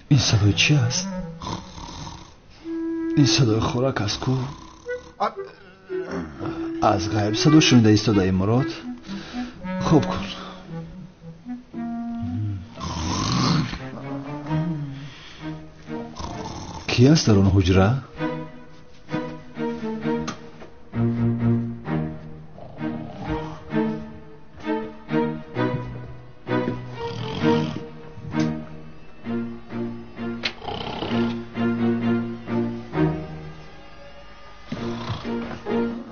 Ин садои чӣ аст? Ин садои хӯрак аст ку? Аз ғайб садо шунида истодаи, Мурод. Хоб кун. Кӣ аст дар он ҳуҷра?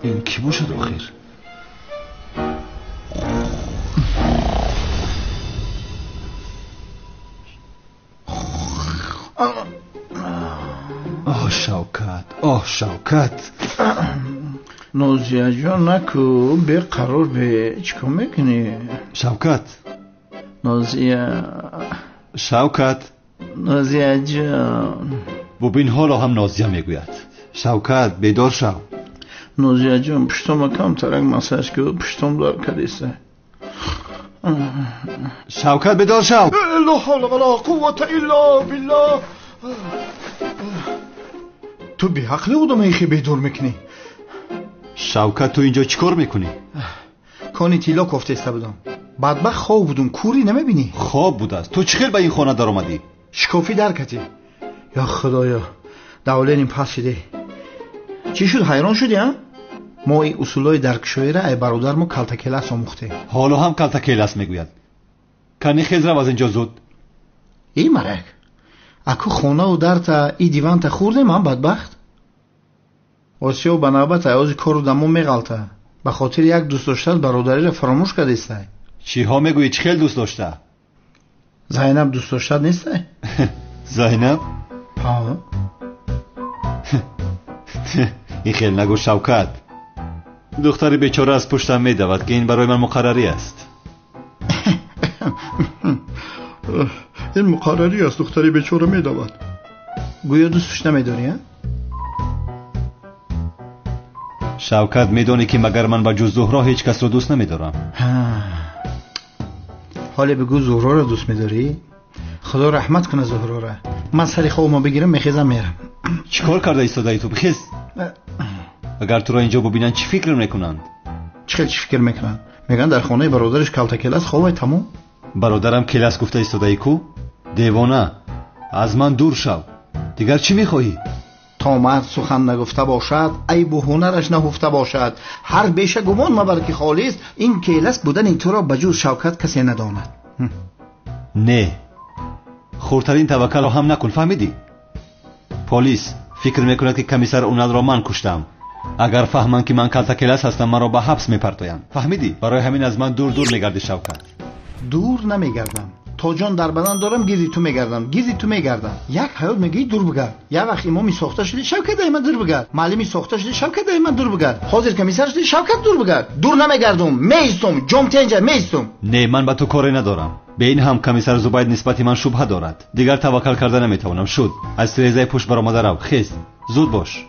Ин кӣ бошад охир? Оҳ, Шавкат, оҳ, Шавкат. Нозияҷон, наку, беқарор бе, чӣ кор мекунӣ? Шавкат. Нозия. Шавкат. Нозияҷон. Бубин, ҳоло ҳам Нозия мегӯяд. Шавкат, бедор шав. Нозияҷон, пуштома камтарак массаж ку, пуштом дар кадиста. Шавкат, бедор шав. Ла ҳавла вала қуввата илла биллаҳ. Ту беақли одама ихе бедор мекунӣ. Шавкат, ту инҷо чӣ кор мекунӣ? Кони тилло кофтеста будам. Бадбахт хоб будум, кӯрӣ намебинӣ? Хоб будааст. Ту чӣ хел ба ин хона даромадӣ? Шикофӣ дар катӣ. Ё худоё, давленим пас шиде. Чӣ шуд, ҳайрон шудӣ, а? Мо ин усулҳои даркшоира ай бародармо калтакелас омӯхтем. Ҳоло ҳам калтакелас мегӯяд. Кани хез, рав аз инҷо зуд. Эй марак, аку хонаву дарта и диванта хӯрдем, ам бадбахт? Осиё ба навбат аёзи кору дамо меғалта. Ба хотири як дӯст доштат бародариро фаромӯш кардестай. Чиҳо мегӯӣ? Чӣ хел дӯст дошта? Зайнаб дӯст доштат нестай? Зайнаб? Ҳа. Ин хел нагӯ, Шавкат. Духтари бечора аз пуштам медавад, ки ин барои ман муқаррарӣ аст. Ин муқаррарӣ аст, духтари бечора медавад. Гӯё дӯстш намедорӣ, а? Шавкат, медонӣ, ки магар ман ба ҷуз Зуҳро ҳеҷ касро дӯст намедорам. Ҳоле бигӯ, Зуҳроро дӯст медорӣ? Худо раҳмат кунад Зуҳрора. Ман сари хобмо бигирам, мехезам, мерам. Чӣ кор карда истодаи ту? Бихез. Агар туро инҷо бубинанд, чӣ фикр мекунанд? Чӣ хел чӣ фикр мекунанд? Мегӯянд дар хонаи бародараш калтакелас хобай, тамом. Бародарам келас гуфта истодаи ку? Девона, аз ман дур шав. Дигар чӣ мехоҳӣ? То мард сухан нагуфта бошад, айбу ҳунараш наҳуфта бошад, ҳар беша гумон мабар, ки холист. Ин келас будани туро ба ҷуз Шавкат касе надонад. Не, хурдтарин таваккалро ҳам накун, фаҳмидӣ? Полис фикр мекунад, ки комиссар Уналро ман куштам. Агар фаҳманд, ки ман калтакелас ҳастам, маро ба ҳабс мепартоянд, фаҳмидӣ? Барои ҳамин аз ман дур дур мегардӣ, Шавкат. Дур намегардам. То ҷон дар бадан дорам, гирди ту мегардам, гирди ту мегардам. Як ҳаёт мегӯӣ дур бигард. Як вақт имоми сохта шудӣ, Шавкат, ай ман дур бигард. Муаллими сохта шудӣ, Шавкат, ай ман дур бигард. Ҳозир комиссар шудӣ, Шавкат, дур бигард. Дур намегардум, меистум, ҷом тенҷа меистум. Не, ман ба ту коре надорам. Бе ин ҳам комиссар Зубайд нисбати ман шубҳа дорад. Дигар таваккал карда наметавонам. Шуд, аз тирезаи пушт баромада рав. Хез, зуд бош.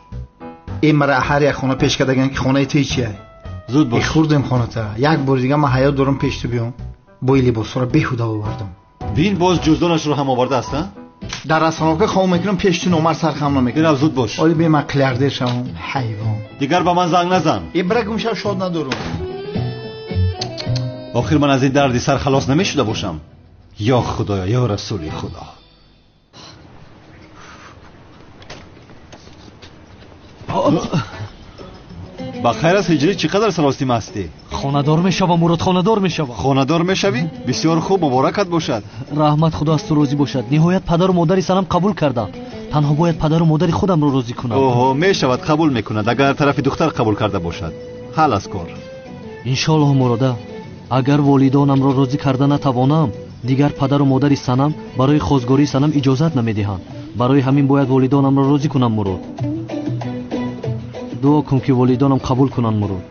Э, мара ҳар як хона пеш кардаган, ки хонаи ту чия? Зуд бош. Хурдем хоната. Як бори дига ман ҳаёт дорам пеш ту биём. Бо ин либосҳоро беҳуда овардам. Бин, боз ҷуздонашро ҳам овардааст, а? Дар расановка хоб мекунам, пеш ту номар сархам намекунам. Бирав, зуд бош. Оли бе ман қилярдер шавам, ҳайвон. Дигар ба ман занг назан. Э, бира гум шав, шод надорам. Охир ман аз ин дарди сар халос намешуда бошам. Ё худоё, ё расули худо. Ба хайр аст, Ҳиҷрӣ, чӣ қадар саростима ҳастӣ? Хонадор мешавам, Мурод, хонадор мешавам. Хонадор мешавӣ? Бисёр хуб, муборакат бошад. Раҳмат, худо аз ту розӣ бошад. Ниҳоят падару модари Санам қабул карданд. Танҳо бояд падару модари худамро розӣ кунам. Оҳо, мешавад, қабул мекунад, агар тарафи духтар қабул карда бошад. Ҳал аз кор. Иншоаллоҳ, Мурода, агар волидонамро розӣ карда натавонам, дигар падару модари Санам барои хозгории Санам иҷозат намедиҳанд. Барои ҳамин бояд волидонамро розӣ кунам, Мурод. Дуо кун, ки волидонам қабул кунанд, Мурод.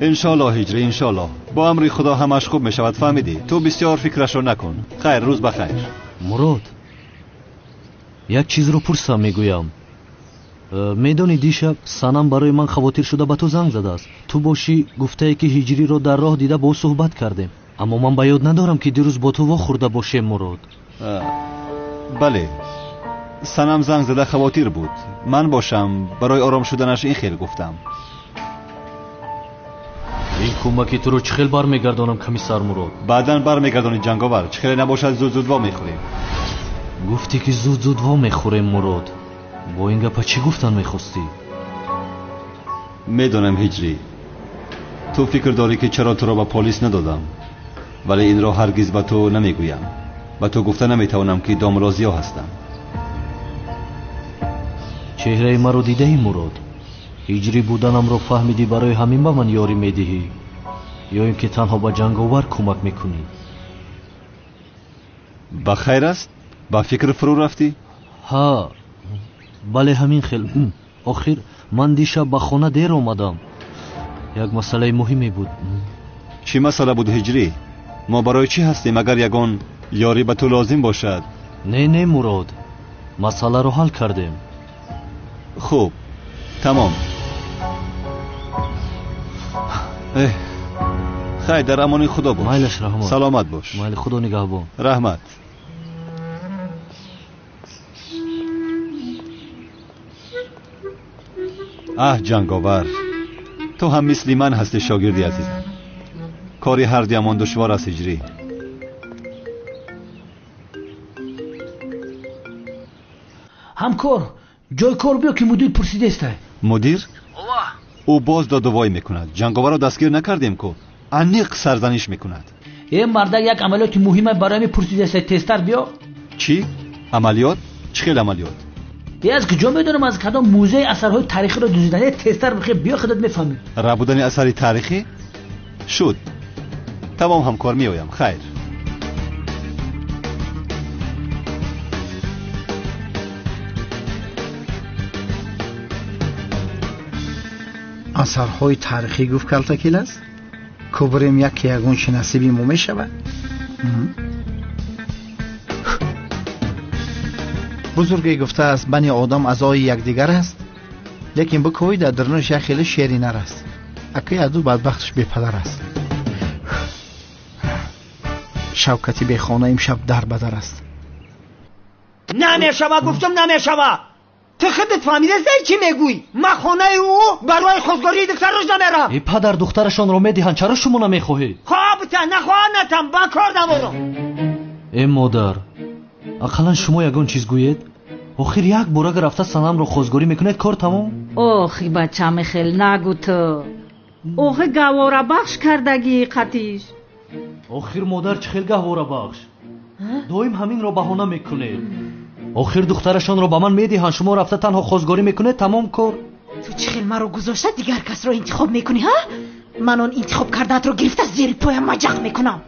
Иншоаллоҳ, Ҳиҷрӣ, иншоаллоҳ. Бо амри худо ҳамаш хуб мешавад, фаҳмидӣ? Ту бисёр фикрашро накун. Хайр, рӯз ба хайр. Мурод, як чизро пурсам мегӯям. Медонӣ, дишаб Санам барои ман хавотир шуда ба ту занг задааст. Ту бошӣ, гуфтае, ки Ҳиҷриро дар роҳ дида бо ӯ суҳбат кардем, аммо ман ба ёд надорам, ки дирӯз бо ту вохӯрда бошем, Мурод. Бале, Санам занг зада хавотир буд. Ман бошам барои ором шуданаш ин хел гуфтам. Ин кӯмаки туро чӣ хел бармегардонам, комиссар Мурод? Баъдан бармегардонӣ, ҷанговар. Чӣ хеле набошад, зуд-зуд во мехӯрем. Гуфтӣ ки зуд-зуд во мехӯрем, Мурод. Бо ин гапа чӣ гуфтан мехостӣ? Медонам, Ҳиҷрӣ, ту фикр дорӣ ки чаро туро ба полис надодам, вале инро ҳаргиз ба ту намегӯям. Ба ту гуфта наметавонам ки домлозиё ҳастам. Чеҳраи маро дидаӣ, Мурод? Ҳиҷрӣ буданамро фаҳмидӣ, барои ҳамин ба ман ёрӣ медиҳӣ, ё ин ки танҳо ба ҷанговар кӯмак мекунӣ? Ба хайр аст? Ба фикр фурӯ рафтӣ? Ҳа, бале, ҳамин хел. Охир ман дишаб ба хона дер омадам. Як масъалаи муҳиме буд. Чӣ масъала буд, Ҳиҷрӣ? Мо барои чӣ ҳастем агар ягон ёрӣ ба ту лозим бошад? Не, не, Мурод, масъаларо ҳал кардем. Хуб, тамом. Хайр, дар амони Худо бош. Майлаш, раҳмат. Саломат бош. Майли, Худо нигаҳбон. Раҳмат. Аҳ, ҷанговар, ту ҳам мисли ман ҳастӣ, шогирди азизам. Кори ҳардуямон душвор аст, Ҳиҷрӣ. Ҳамкор, ҷои кор биё ки мудир пурсидестай. Мудир? Ӯ боз додувой мекунад. Ҷанговарро дастгир накардем ку, аниқ сарзаниш мекунад. Э, мардак, як амалиёти муҳима барои ҳамин пурсидестай, тезтар биё. Чӣ? Амалиёт? Чӣ хел амалиёт? Э, аз куҷо медонам, аз кадом музеи асарҳои таърихиро дуздидан. Э, тезтар бихе биё, худат мефаҳмӣ. Рабудани асари таърихӣ? Шуд. Тамом, ҳамкор, меоям. Хайр. Асарҳои таърихӣ гуфт калтакил аст? Кубрем яке ягон чи насиби мо мешавад? Бузурге гуфтааст, бани одам аъзои якдигар аст, лекин бикӯй дар дарунаш як хеле шери нар аст. Акаи аду бадбахташ бепадар аст. Шавкати бехона имшаб дар ба дар аст. Намешава, гуфтам, намешава. Ту худат фаҳмидастӣ чӣ мегӯӣ? Ман хонаи ӯ барои хостгории духтараш намерам. Э, падар, духтарашонро медиҳанд, чаро шумо намехоҳед? Хоҳ бита, нахоҳ натам, ба кор надорам. Э, модар, ақаллан шумо ягон чиз гӯед. Охир як бор агар рафта Санамро хостгорӣ мекунед, кор тамом. Охи, бачами, хел нагӯ ту. Охи, гаҳворабахш кардагӣ қатиш. Охир модар, чӣ хел гаҳворабахш? Доим ҳаминро баҳона мекунед. Охир духтарашонро ба ман медиҳанд, шумо рафта танҳо хостгорӣ мекунед, тамом кор. Ту чӣ хел маро гузошта дигар касро интихоб мекунӣ, ҳа? Ман он интихоб кардаатро гирифта зери поям маҷақ мекунам.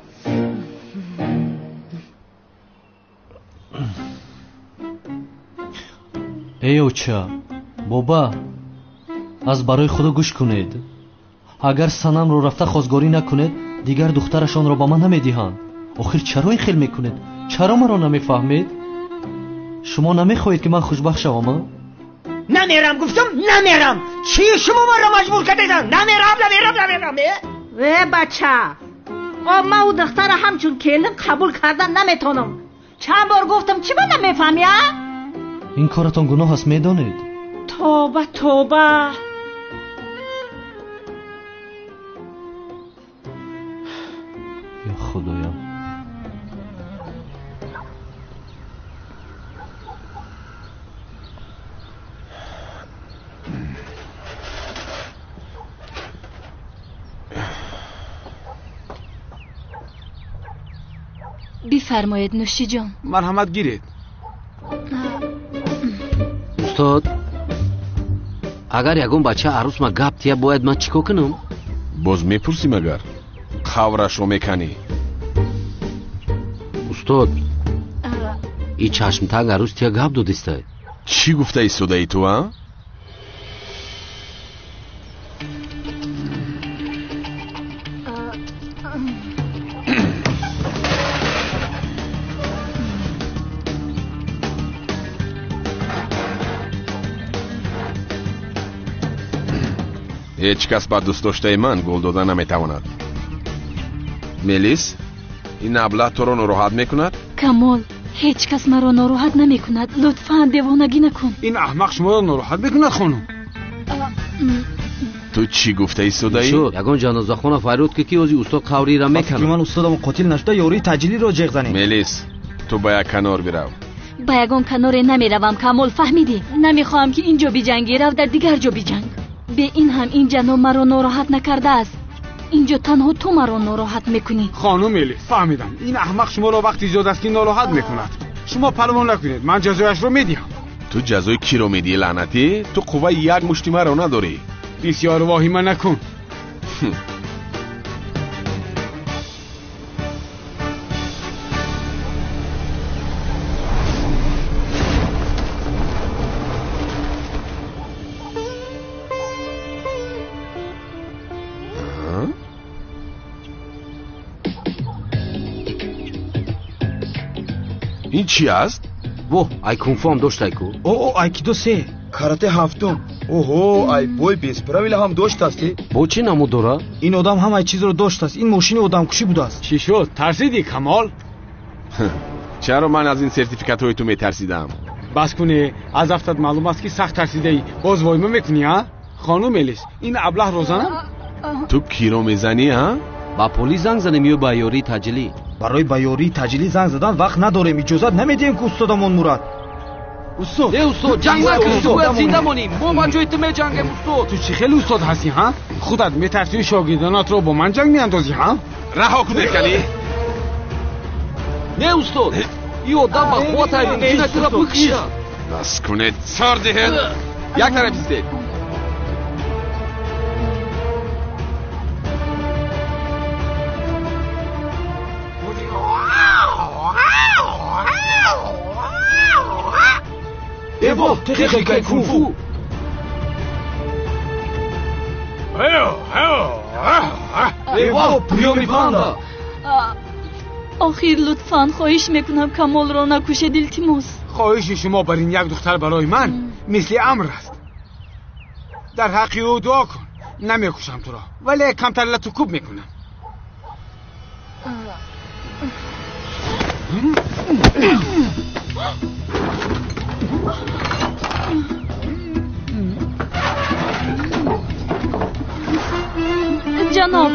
Эй оча, боба, аз барои Худо гӯш кунед. Агар Санамро рафта хостгорӣ накунед, дигар духтарашонро ба ман намедиҳанд. Охир чаро ин хел мекунед? Чаро маро намефаҳмед? Шумо намехоҳед ки ман хушбахт шавам, а? Намерам, гуфтам, намерам. Чӣ шумо маро маҷбур кардед? Намерам, намерам, намерам. Э, бача, о, ман ӯ духтара ҳамчун келин қабул кардан наметонам. Чанд бор гуфтам, чӣ ба намефаҳмӣ, а? Ин коратон гуноҳ аст, медонед? Тоба, тоба. Ё Худоям. Бифармоед, нӯшиҷон. Марҳамат, гиред. Устод, агар ягон бача арӯсма гап тия, бояд ман чӣ кор кунам? Боз мепурсӣ магар? Қаврашро меканӣ. Устод, и чашмтанг арӯс тия гап додистай. Чӣ гуфта истодаи ту, а? Ҳеҷ кас ба дӯстдоштаи ман гул дода наметавонад. Мелис, ин аблаҳ туро нороҳат мекунад? Камол, Ҳеҷ кас маро нороҳат намекунад. Лутфан девонагӣ накун. Ин аҳмақ шуморо нороҳат мекунад, хонум. Ту чӣ гуфта истодаӣ? Шуд, ягон ҷанозахона фарёд ки ози устод қавриро меканад. Ман устодам қотил нашуда, ёрии таъҷилиро ҷеғ занем. Мелис, ту ба як канор бирав. Ба ягон каноре намеравам, Камол, фаҳмидӣ? Намехоҳам ки ин ҷо биҷангӣ, рав дар дигар ҷо биҷанг. Бе ин ҳам ин ҷаноб маро нороҳат накардааст. Инҷо танҳо ту маро нороҳат мекунӣ. Хонум Мелис, фаҳмидам. Ин аҳмақ шуморо вақти зиёд аст ки нороҳат мекунад. Шумо парво накунед, ман ҷазояшро медиҳам. Ту ҷазои киро медиҳӣ, лаънатӣ? Ту қувваи як мушти маро надорӣ. Бисёр воҳима накун. Ин чӣ аст? Воҳ, ай кунфуам доштайку. О, айкидо се, карате ҳафтум. Оҳо, ай бой бесправила ҳам доштасти. Бо чӣ намуд дора? Ин одам ҳамаи чизро доштааст. Ин мошини одамкушӣ будааст. Чӣ шуд? Тарсидӣ, Камол? Чаро ман аз ин сертификатҳои ту метарсидам? Бас кунӣ, аз афтат маълум аст ки сахт тарсидаӣ. Боз войма мекунӣ, ҳа? Хонум Мелис, ин аблаҳро занам? Ту киро мезанӣ, ҳа? Ба полис занг занем ё ба ёрии таъҷилӣ? Барои ба ёрии таъҷилӣ занг задан вақт надорем. Иҷозат намедиҳем ки устодамон мурад. Устод! Не, устод, ҷанг накун, ту бояд зинда монӣ. Мо ба ҷои ту меҷангем, устод. Ту чӣ хеле устод ҳастӣ, ҳа? Худат метарсӣ шогирдонатро бо ман ҷанг меандозӣ, ҳа? Раҳо кунед, калӣ. Не, устод, ин одам ба қувватай мумкин аст туро бикушад. Бас кунед, сар диҳед. Як тараф истед. Эво, техникаи кунфу. Эво, приёми панда. Охир, лутфан, хоҳиш мекунам, Камолро накушед, илтимос. Хоҳиши шумо бар ин як духтар барои ман мисли амр аст. Дар ҳаққи ӯ дуо кун. Намекушам туро, вале камтар лату кӯб мекунам. Ҷаноб,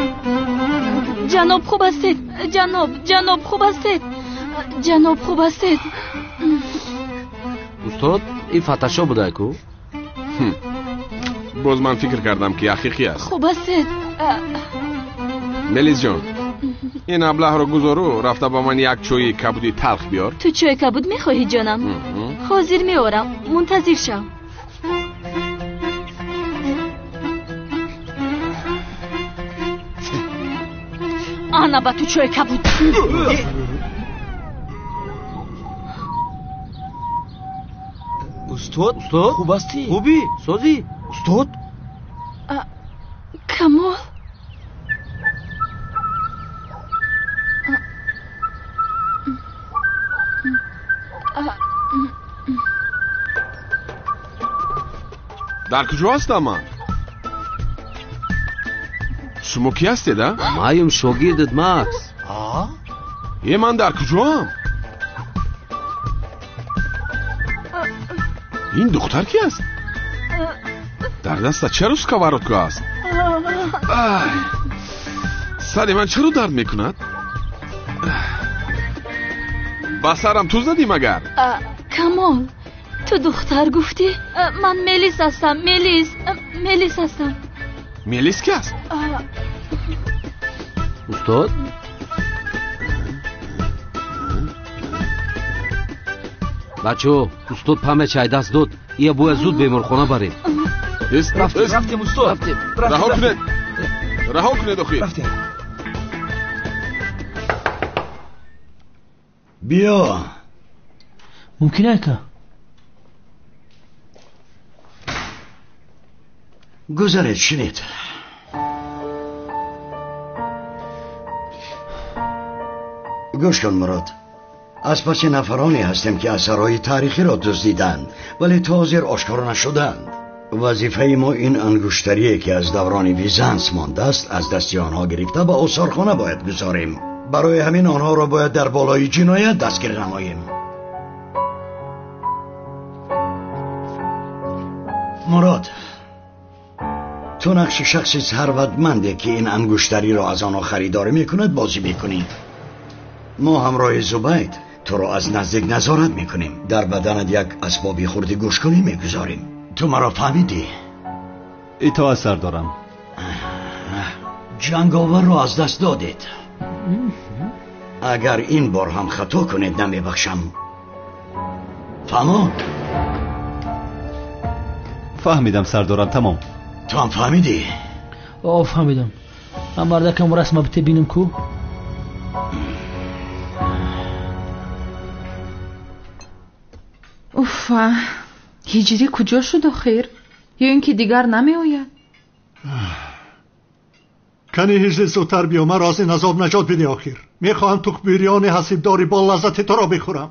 ҷаноб, хуб ҳастед? Ҷаноб, ҷаноб, хуб ҳастед? Ҷаноб, хуб ҳастед? Устод, ин фаташо будайку? Боз ман фикр кардам ки ҳақиқӣ аст. Хуб ҳастед? Мелисҷон, ин аблаҳро гузору рафта ба ман як чойи кабуди талх биёр. Ту чойи кабуд мехоҳӣ, ҷонам? Ҳозир меорам, мунтазир шав. Ана ба ту чойи кабуд. Устод, устод, хуб ҳастӣ? Хубӣ? Созӣ? Устод? Камол? Дар куҷо ҳастам ман? Шумо кӣ ҳастед, а? Маем шогирдат, Макс. Е, ман дар куҷоам? Ин духтар кӣ аст? Дар даста чаро сковородка аст? Сари ман чаро дард мекунад? Ба сарам ту задӣ магар? Камол, ту духтар гуфтӣ? Ман Мелис ҳастам, Мелис, Мелис ҳастам. Мелис кӣ аст? Устод? Бачаҳо, устод памя чай даст дод. Ия бояд зуд беморхона барем. Рафтем, устод. Раҳо кунед, раҳо кунед охир. Биё. Мумкин ака? Гузаред, шинед. Гӯш кун, Мурод. Аз паси нафароне ҳастем ки асарҳои таърихиро дуздиданд, вале то ҳозир ошкоро нашуданд. Вазифаи мо ин ангуштарие ки аз даврони Визанс мондааст, аз дасти онҳо гирифта ба осорхона бояд гузорем. Барои ҳамин онҳоро бояд дар болои ҷиноят дастгир намоем. Мурод, ту нақши шахси сарватманде ки ин ангуштариро аз онҳо харидорӣ мекунад бозӣ мекунӣ. Мо ҳамроҳи Зубайд туро аз наздик назорат мекунем. Дар баданат як асбоби хурди гӯшкунӣ мегузорем. Ту маро фаҳмидӣ? Итоат, сардорам. Ҷанговарро аз даст додед. Агар ин бор ҳам хато кунед, намебахшам. Фаҳмо? Фаҳмидам, сардорам, тамом. Ту ҳам фаҳмидӣ? О, фаҳмидам. Ман мардакам расма бите бинем ку. Уфа, ҳиҷрӣ куҷо шуд охир? Ё ин ки дигар намеояд? Кани ҳиҷрӣ, зудтар биё, маро аз ин азоб наҷот бидеҳ охир. Мехоҳам тухмбирёни ҳасибдори бо лаззати туро бихӯрам.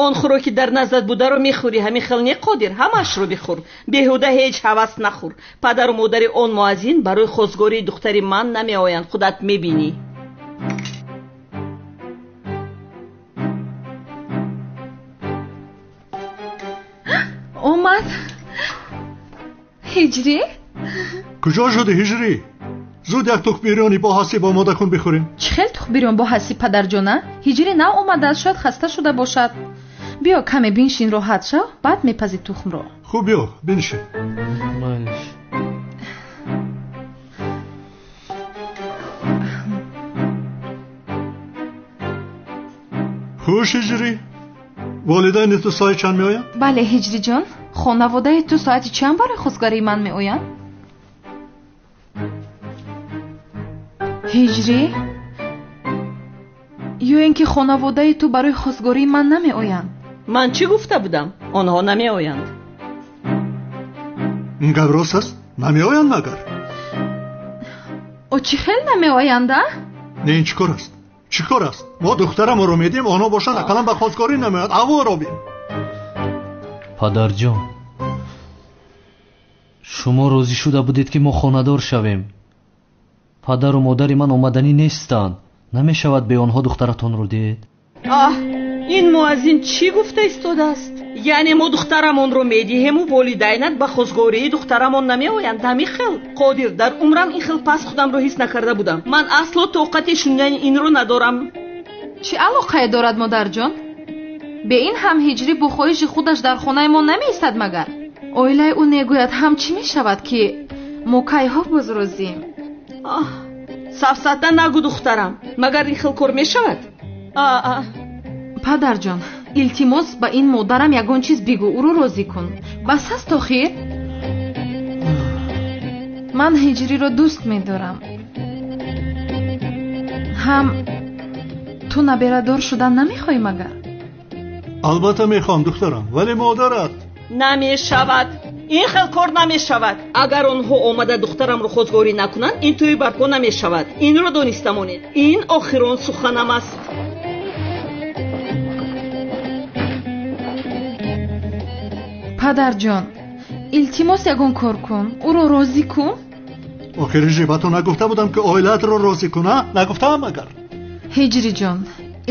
Он хӯроки дар наздат бударо мехӯрӣ, ҳамин хел не, Қодир, ҳамаашро бихӯр. Беҳуда ҳеҷ ҳавас нахӯр. Падару модари он муаззин барои хостгории духтари ман намеоянд, худат мебинӣ. Омад. Ҳиҷрӣ? Куҷо шуди, ҳиҷрӣ? Зуд як тухмбирёни бо ҳасиб омода кун, бихӯрем. Чӣ хел тухмбирён бо ҳасиб, падарҷона? Ҳиҷрӣ нав омадааст, шояд хаста шуда бошад. Биё каме биншин, роҳат шав, баъд мепазӣ тухмро. Хуб, биё биншин. Хуш, ҳиҷрӣ, волидайни ту соати чанд меоянд? Бале, ҳиҷриҷон, хонаводаи ту соати чанд барои хостгории ман меоянд? Ҳиҷрӣ, ё ин ки хонаводаи ту барои хостгории ман намеоянд? Ман чӣ гуфта будам? Онҳо намеоянд. Ин гап рост аст? Намеоянд магар? О, чӣ хел намеоянд, а? Не, ин чӣ кор аст? Чӣ кор аст? Мо духтарамонро медиҳем, онҳо бошанд ақаллан ба хостгорӣ намеоянд. Аворо бин. Падарҷон, шумо розӣ шуда будед, ки мо хонадор шавем. Падару модари ман омаданӣ нестанд. Намешавад бе онҳо духтаратонро диҳед? Аҳ, ин муаззин чӣ гуфта истодааст? Яъне мо духтарамонро медиҳему волидайнат ба хостгории духтарамон намеоянд? Ҳамин хел? Қодир, дар умрам ин хел пас худамро ҳис накарда будам. Ман асло тоқати шунидани инро надорам. Чӣ алоқае дорад, модарҷон? Бе ин ҳам ҳиҷрӣ бо хоҳиши худаш дар хонаи мо намеистад магар? Оилаи ӯ негӯяд ҳам чӣ мешавад, ки мо кайҳо боз розием? Аҳ, сафсата нагӯ, духтарам. Магар ин хел кор мешавад? Падарҷон, илтимос, ба ин модарам ягон чиз бигӯ, ӯро розӣ кун. Бас аст охир? Ман ҳиҷриро дӯст медорам. Ҳам ту наберадор шудан намехоҳӣ магар? Албатта мехоҳам, духтарам, вале модарат. Намешавад. Ин хел кор намешавад. Агар онҳо омада духтарамро хостгорӣ накунанд, ин тӯй барпо намешавад. Инро дониста монед. Ин охирон суханам аст. Падарҷон, илтимос, ягон кор кун, ӯро розӣ кун. Охир, ҳиҷрӣ, ба ту нагуфта будам, ки оилаатро розӣ кун, а? Нагуфтаам магар? Ҳиҷриҷон,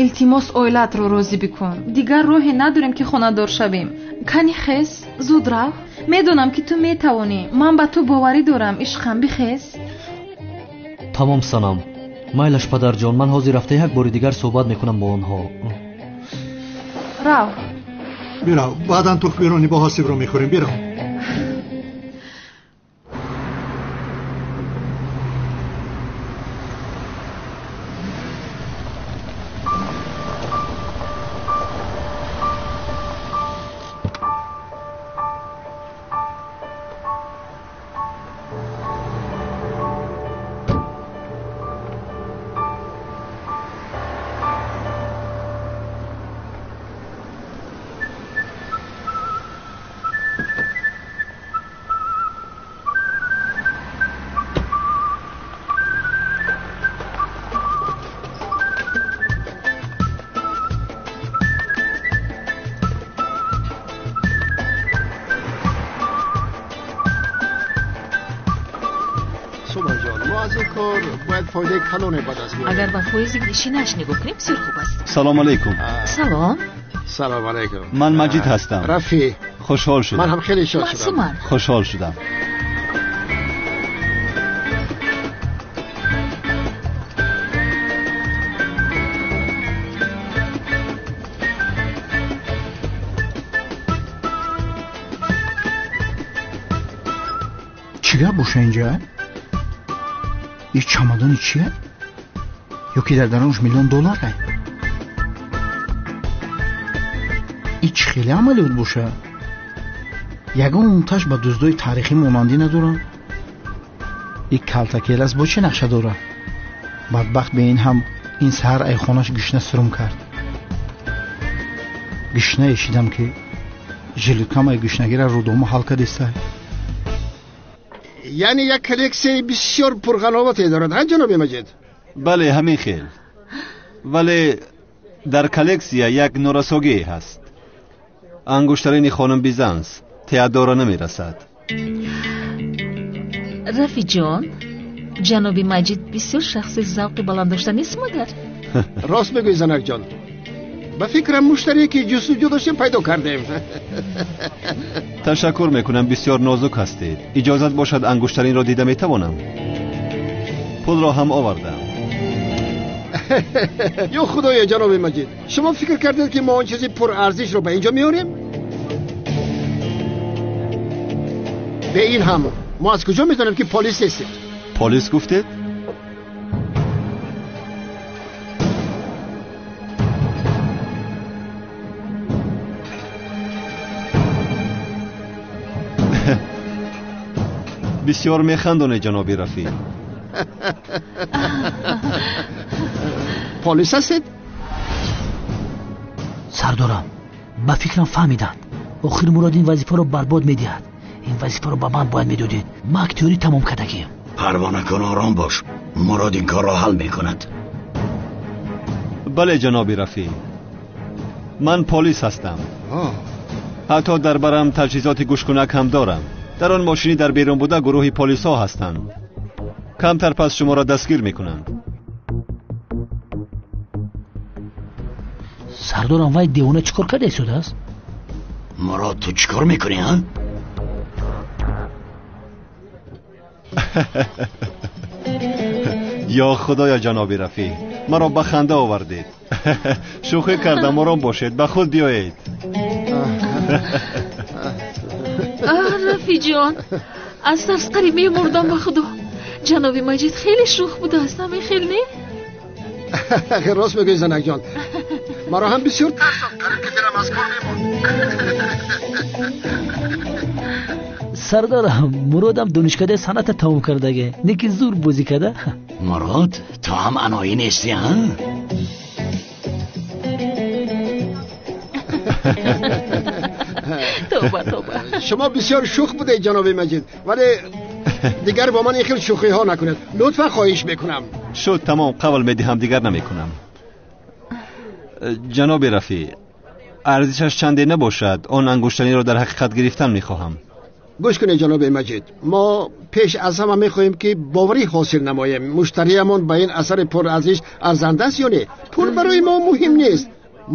илтимос, оилаатро розӣ бикун. Дигар роҳе надорем, ки хонадор шавем. Кани хез, зуд рав. Медонам, ки ту метавонӣ. Ман ба ту боварӣ дорам. Ишқам, бихез. Тамом, Санам. Майлаш, падарҷон, ман ҳозир рафта як бори дигар суҳбат мекунам бо онҳо. Рав. Бирав, баъдан тухмбирони бо ҳасибро мехӯрем. Бирав. Агар ба фоизи нишинаш нигоҳ кунем, бисёр хуб аст. Салом алейкум. Салом. Салом алейкум. Ман Маҷид ҳастам. Рафеъ, Хушҳол шудам. Ман ҳам хеле шод шудам. Хушҳол шудам. Чӣ гап боша инҷа? Ин чамадони чия? Ё ки дар дарунаш миллион доллар ай? Ин чӣ хеле амалиёт боша? Ягон таш ба дуздои таърихӣ монандӣ надорам. Ин калтакелас бо чӣ нақша дорад? Бадбахт бе ин ҳам ин саҳар айхонаш гишна сурум кард. Гишна эшидам ки жилеткамаи гишнагира рӯдома ҳал кардистай. Яъне як коллексияи бисёр пурғановате дорад, ҳа ҷаноби Маҷид? Бале, ҳамин хел. Вале дар коллексия як норасогие ҳаст. Ангуштарини хонум Бизанс Теодора намерасад. Рафиҷон, ҷаноби Маҷид бисёр шахси завқи баланд дошта нест магар? Рост мегӯӣ, занакҷон. Ба фикрам муштарие ки ҷустуҷӯ доштем пайдо кардем. Ташаккур мекунам, бисёр нозук ҳастед. Иҷозат бошад ангуштаринро дида метавонам? Пулро ҳам овардам. Ё худоё, ҷаноби Маҷид, шумо фикр кардед ки мо он чизи пурарзишро ба инҷо меорем? Бе ин ҳам мо аз куҷо медонем ки полис нестед? Полис гуфтед? Бисёр механдонед, ҷаноби Рафиъ. Полис ҳастед? Сардорам, ба фикрам фаҳмиданд. Охир Мурод ин вазифаро барбод медиҳад. Ин вазифаро ба ман бояд медодед. Ман актёрӣ тамом кардагием. Парво накун, ором бош. Мурод ин корро ҳал мекунад. Бале, ҷаноби Рафиъ, ман полис ҳастам. Ҳатто дар барам таҷҳизоти гӯшкунак ҳам дорам. Дар он мошинӣ дар берун буда гурӯҳи полисҳо ҳастанд. Камтар пас шуморо дастгир мекунанд. Сардорам, вай девона чӣ кор карда истодааст? Мурод, ту чӣ кор мекунӣ, ҳа? Ё худоё, ҷаноби Рафиъ, маро ба ханда овардед. Шӯхӣ кардам, ором бошед, ба худ биёед. Рафиҷон, аз тарс қариб мемурдам ба худо. Ҷаноби Маҷид хеле шӯх будааст, ҳамин хел не? Рост мегӯӣ, занакҷон. Маро ҳам бисёр тарсон, қариб ки дилам аз кор мемонд. Сардорам, Муродам донишкадаи санъата тамом кардаге, не ки зур бозӣ карда. Мурод, ту ҳам аноӣ нестӣ, ҳа? Тоба, тоба. Шумо бисёр шӯх будед, ҷаноби Маҷид, вале дигар бо ман ин хел шӯхиҳо накунед. Лутфан, хоҳиш мекунам. Шуд, тамом, қавл медиҳам, дигар намекунам. Ҷаноби Рафиъ, арзишаш чанде набошад, он ангуштаниро дар ҳақиқат гирифтан мехоҳам. Гӯш кунед, ҷаноби Маҷид, мо пеш аз ҳама мехоҳем ки боварӣ ҳосил намоем. Муштариямон ба ин асари пурарзиш арзанда аст ё не? Пул барои мо муҳим нест.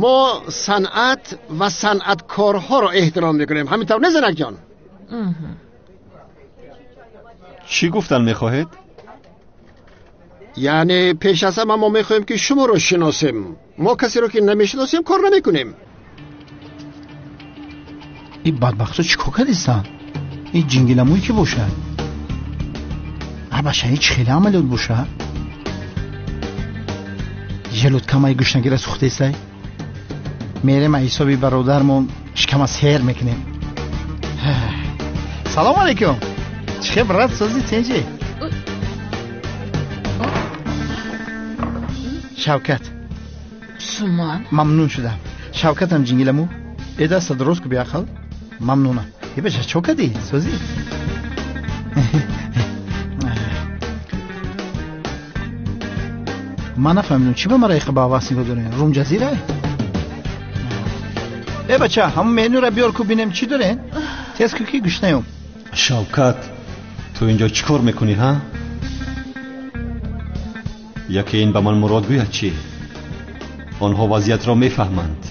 Мо санъат ва санъаткорҳоро эҳтиром мекунем. Ҳамин тавр не, занакҷон? Чӣ гуфтан мехоҳед? Яъне пеш аз ҳама мо мехоҳем ки шуморо шиносем. Мо касеро ки намешиносем кор намекунем. Ин бадбахтҳо чӣ кор кардистанд? Ин ҷингиламӯй ки бошад? Абаша, ин чӣ хеле амалиёт бошад? Желудкамаи гушнагира сӯхтесай? Мерем аз ҳисоби бародармон шикама сер мекунем. Салом алейкум. Чӣ хел, брат, созӣ, тенҷи? Шавкат. Суман. Мамнун шудам. Шавкатам ҷингиламӯ. Э, даста дуруст ку, биақл. Мамнунам. Э, бача, чо кардӣ? Созӣ? Ман нафаҳмидам, чӣ ба мара иқа ба ҳавас нигоҳ дорем? Рум ҷазира? Э, бача, ҳамон менюра биёр ку, бинем чӣ дорем? Тез ку ки гушнаём. Шавкат, ту инҷо чӣ кор мекунӣ, ҳа? Яке ин ба ман Мурод гӯяд чӣ? Онҳо вазъиятро мефаҳманд.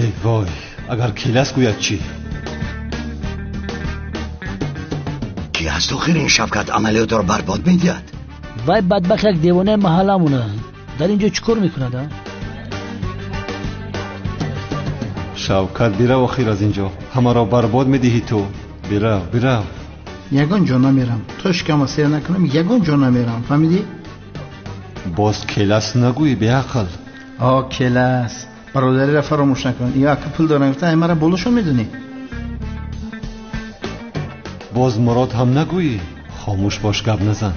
Эй вой, Агар келас гӯяд чӣ? Ки аст охир ин Шавкат амалиётро барбод медиҳад? Вай бадбахт як девонаи маҳалламон аст. Дар ин ҷо чӣ кор мекунад? Шавкат, бирав охир аз ин ҷо. Ҳамаро барбод медиҳӣ ту. Бирав, бирав. Ягон ҷо намерам. То шикама сер накунам, ягон ҷо намерам. Фаҳмидӣ? Боз келас нагӯӣ, беақл. О, келас. Бародариро фаромӯш накун. Ё ака пул дорам гуфта, ай мара болошон медонӣ. Боз Мурод ҳам нагӯӣ. Хомӯш бош, гап назан.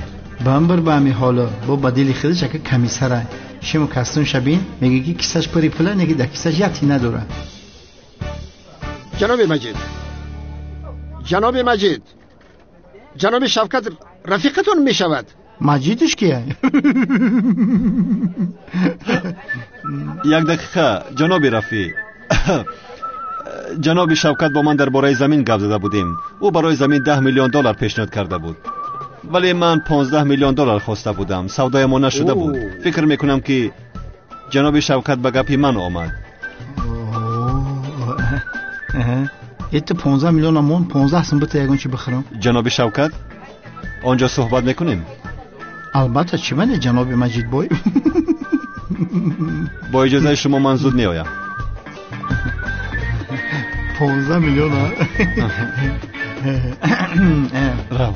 Бамбир ба ҳами ҳоло. Бо ба дили худаш ака комиссара. Шиму кастун шабин, мегӯ ки кисаш пури пула, неги дар кисаш як тина дорад. Ҷаноби Маҷид, ҷаноби Маҷид, ҷаноби Шавкат рафиқатон мешавад. Маҷидиш кия? Як дақиқа, ҷаноби Рафиқ. Ҷаноби Шавкат бо ман дар бораи замин гап зада будем. Ӯ барои замин 10 миллион доллар пешниҳод карда буд, вале ман 15 миллион доллар хоста будам. Савдоямон нашуда буд. Фикр мекунам ки ҷаноби Шавкат ба гапи ман омад. Это 15 миллион амон, 15 сум бита ягон чи бихӯрам. Ҷаноби Шавкат, он ҷо суҳбат мекунем? Албатта, чӣ мане, ҷаноби Маҷидбой. Бо иҷозаи шумо ман зуд меоям. 15 миллион. Рав.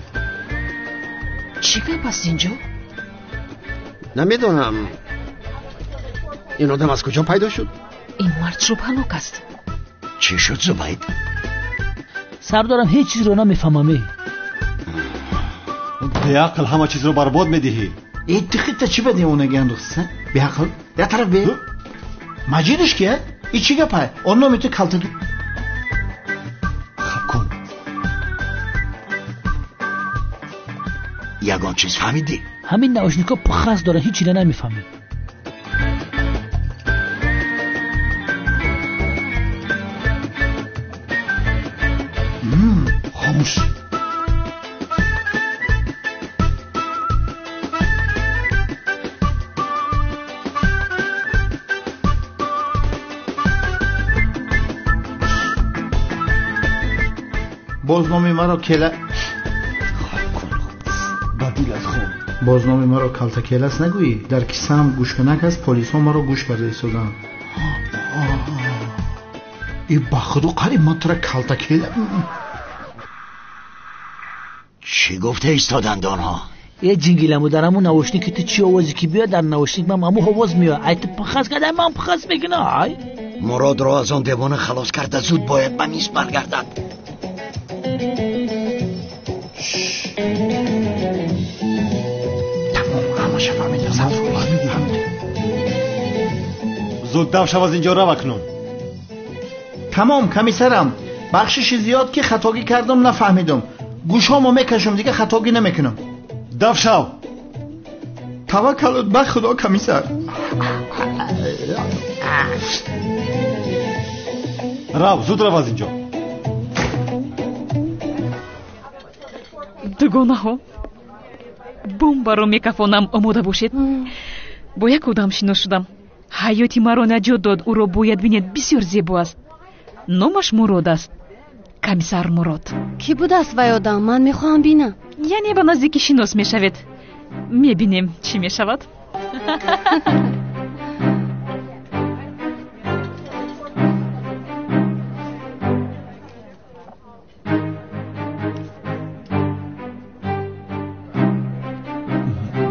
Чӣ гап аст инҷо? Намедонам. Ин одам аз куҷо пайдо шуд? Ин мард шубҳанок аст. Чӣ шуд, Зубайд? Сардорам, ҳеҷ чизро намефаҳмам. Беақл, ҳама чизро барбод медиҳӣ. Э, ту худта чӣ ба девонагӣ андохтӣ? Беақл, як тараф бе. Маҷидиш кия? И чӣ гапа? Он номи ту калта. Хаб кун. Ягон чиз фаҳмидӣ? Ҳамин наушникҳо пухрас доранд, ҳеҷ чиро намефаҳмӣ. Хомӯш. Боз номи маро кела. Ба дилат хоб. Боз номи маро калта келас нагӯӣ. Дар кисаам гӯшканак аст, полисҳо маро гӯш карда истоданд. И ба худо қариб ман тура калта кела. Чӣ гуфта истоданд онҳо? Е ҷингиламу, дар ҳамун наушники ту чӣ овозе ки биёяд, дар наушник ман ҳамун овоз меояд. Ай ту пахас карда, ман пахас мекунам. Ай Муродро аз он девона халос карда, зуд бояд ба миз баргардад. Тамом, ҳамаша фаҳмидам. Зуд дав шав аз инҷо, рав акнун. Тамом, комиссарам, бахшиши зиёд ки хатогӣ кардам, нафаҳмидам. Гӯшҳомо мекашам, дига хатогӣ намекунам. Дав шав. Таваккалут ба худо, комиссар. Рав, зуд рав аз инҷо. Дугонаҳо, бомбаро мекафонам, омода бошед. Бо як одам шинос шудам. Ҳаёти маро наҷот дод. Ӯро бояд бинед, бисёр зебо аст. Номаш Мурод аст. Комиссар Мурод. Кӣ будааст вай одам? Ман мехоҳам бинам. Яъне ба наздикӣ шинос мешавед. Мебинем, чӣ мешавад.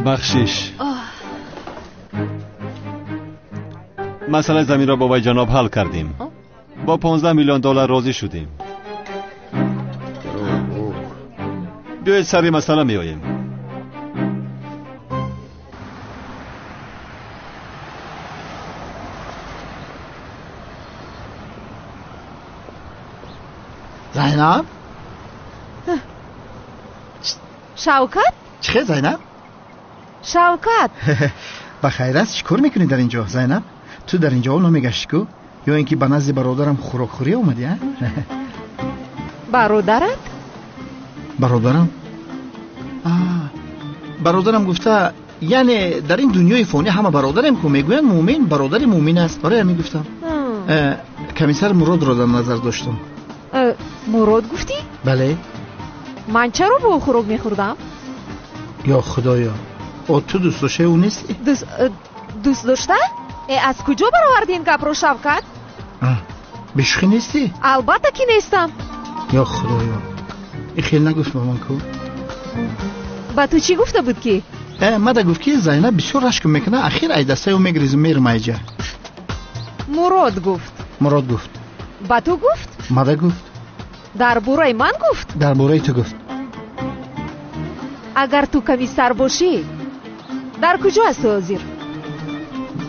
Бахшиш. Масъалаи заминро бо вай ҷаноб ҳал кардем. Бо 15 миллион доллар розӣ шудем. Биёед сари масъала меоем. Зайнаб? Шавкат? Чӣ хел, Зайнаб? Шавкат! Ба хайр аст, чӣ кор мекунӣ дар ин ҷо, Зайнаб? Ту дар ин ҷо намегаштӣ ку? Ё ин ки ба назди бародарам хӯрокхӯрӣ омадӣ, а? Бародарат? Бародарам? Бародарам гуфта, яъне дар ин дунёи фонӣ ҳама бародарем ку, мегӯянд мӯмин бародари мӯмин аст. Барои ҳамин гуфтам. Комиссар Муродро дар назар доштам. Мурод гуфтӣ? Бале. Ман чаро бо ӯ хӯрок мехӯрдам? Ё худоё, о ту дӯст доштаи ӯ нестӣ? Дӯст дошта? Аз куҷо бароварди ин гапро, Шавкат? Бешӯхӣ нестӣ? Албатта ки нестам. Ё худоё, ин хел нагуфт ба ман ку. Ба ту чӣ гуфта буд ки? Мада гуфт ки Зайнаб бисёр рашк мекунад, ахир ай дастаи ӯ мегрезу мерам айҷа. Мурод гуфт. Мурод гуфт. Ба ту гуфт? Мада гуфт. Дар бораи ман гуфт? Дар бораи ту гуфт. Агар ту комиссар бошӣ, дар куҷо ҳастӣ ҳозир?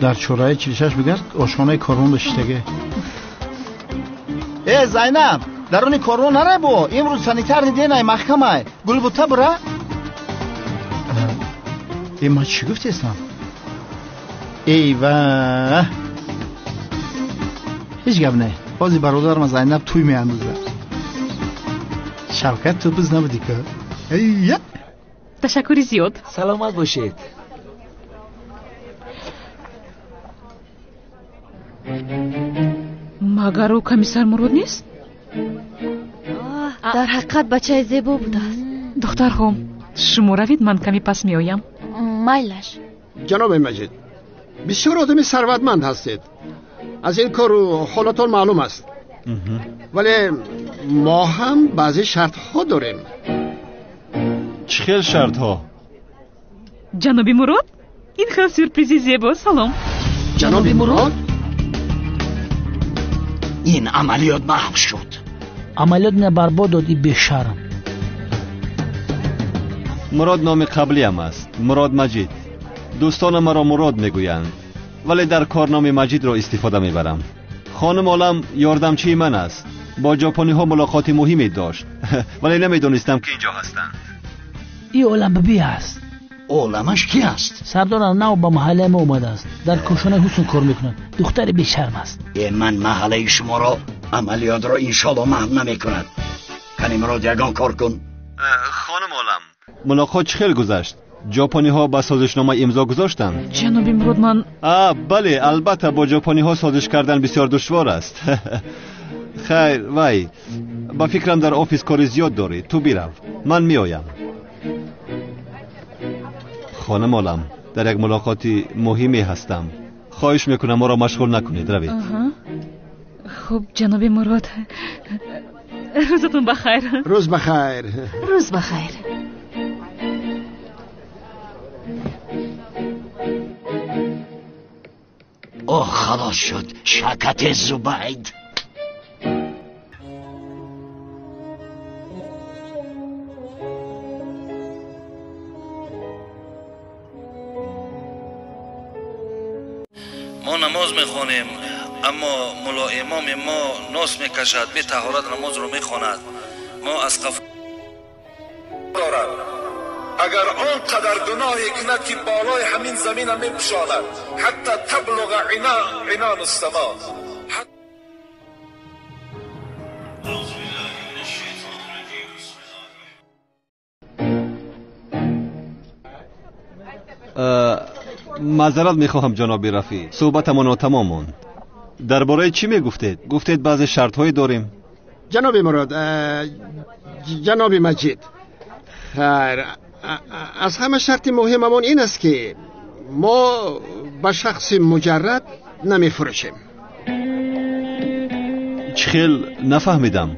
Дар чораи 46 бигард, ошхонаи корвон бошиштагӣ. Э Зайнаб, даруни корвон нарай бо, имрӯз санитарни денай маҳкамай. Гулбута бура? Э ман чӣ гуфтестам? Эй ва, ҳеҷ гап не. Ҳозир бародарам Зайнаб тӯй меандозад. Шавкат, ту биз набудӣ ку? Эйя! Ташаккури зиёд. Саломат бошед. Магар ӯ комиссар Мурод нест? Дар ҳақиқат бачаи зебо будааст. Духтарҳо, шумо равед, ман каме пас меоям. Майлаш. Ҷаноби Маҷид, бисёр одами сарватманд ҳастед. Аз ин кору ҳолатон маълум аст. Вале мо ҳам баъзе шартҳо дорем. Чӣ хел шартҳо? Ҷаноби Мурод, ин хел сюрпризи зебо, салом. Ҷаноби Мурод? Ин амалиёт маҳв шуд. Амалиёт на барбод дод, и бешарм. Мурод номи қаблиам аст, Мурод Маҷид. Дӯстонам маро Мурод мегӯянд, вале дар кор номи Маҷидро истифода мебарам. Хонум Олам ёрдамчии ман аст. Бо ҷопониҳо мулоқоти муҳиме дошт, вале намедонистам ки инҷо ҳастанд. И Олам биби аст. Оламаш ки аст? Сардорам нав ба маҳаллаи мо омадааст. Дар кошонаи ҳусн кор мекунад. Духтари бешарм аст. Ман маҳаллаи шуморо амалиётро иншоалло маҳв намекунад. Кани Мурод, ягон кор кун. Хонум Олам, мулоқот чӣ хел гузашт? Ҷопониҳо ба созишнома имзо гузоштанд? Ҷаноби Мурод, ман бале, албатта бо ҷопониҳо созиш кардан бисёр душвор аст. Хайр, вай, ба фикрам дар офис кори зиёд дорӣ. Ту бирав, ман меоям. Хонум Олам, дар як мулоқоти муҳиме ҳастам. Хоҳиш мекунам моро машғул накунед, равед. Хуб, ҷаноби Мурод, рӯзатон бахайр. Рӯз бахайр. Рӯз бахайр. О, халос шуд шакати Зубайд. Мо намоз мехонем, аммо мулло имоми мо нос мекашад, бетаҳорат намозро мехонад. Мо аз қаф дорад. Агар он қадар гуноҳе кунад ки болои ҳамин замина мепӯшонад, ҳатто таблуға инону сама. Маъзарат мехоҳам, ҷаноби Рафӣ, суҳбатамон нотамом монд. Дар бораи чӣ мегуфтед? Гуфтед баъзе шартҳое дорем. Ҷаноби Мурод, ҷаноби Маҷид, хайр, аз ҳама шарти муҳимамон ин аст ки мо ба шахси муҷаррад намефурӯшем. Чӣ хел? Нафаҳмидам.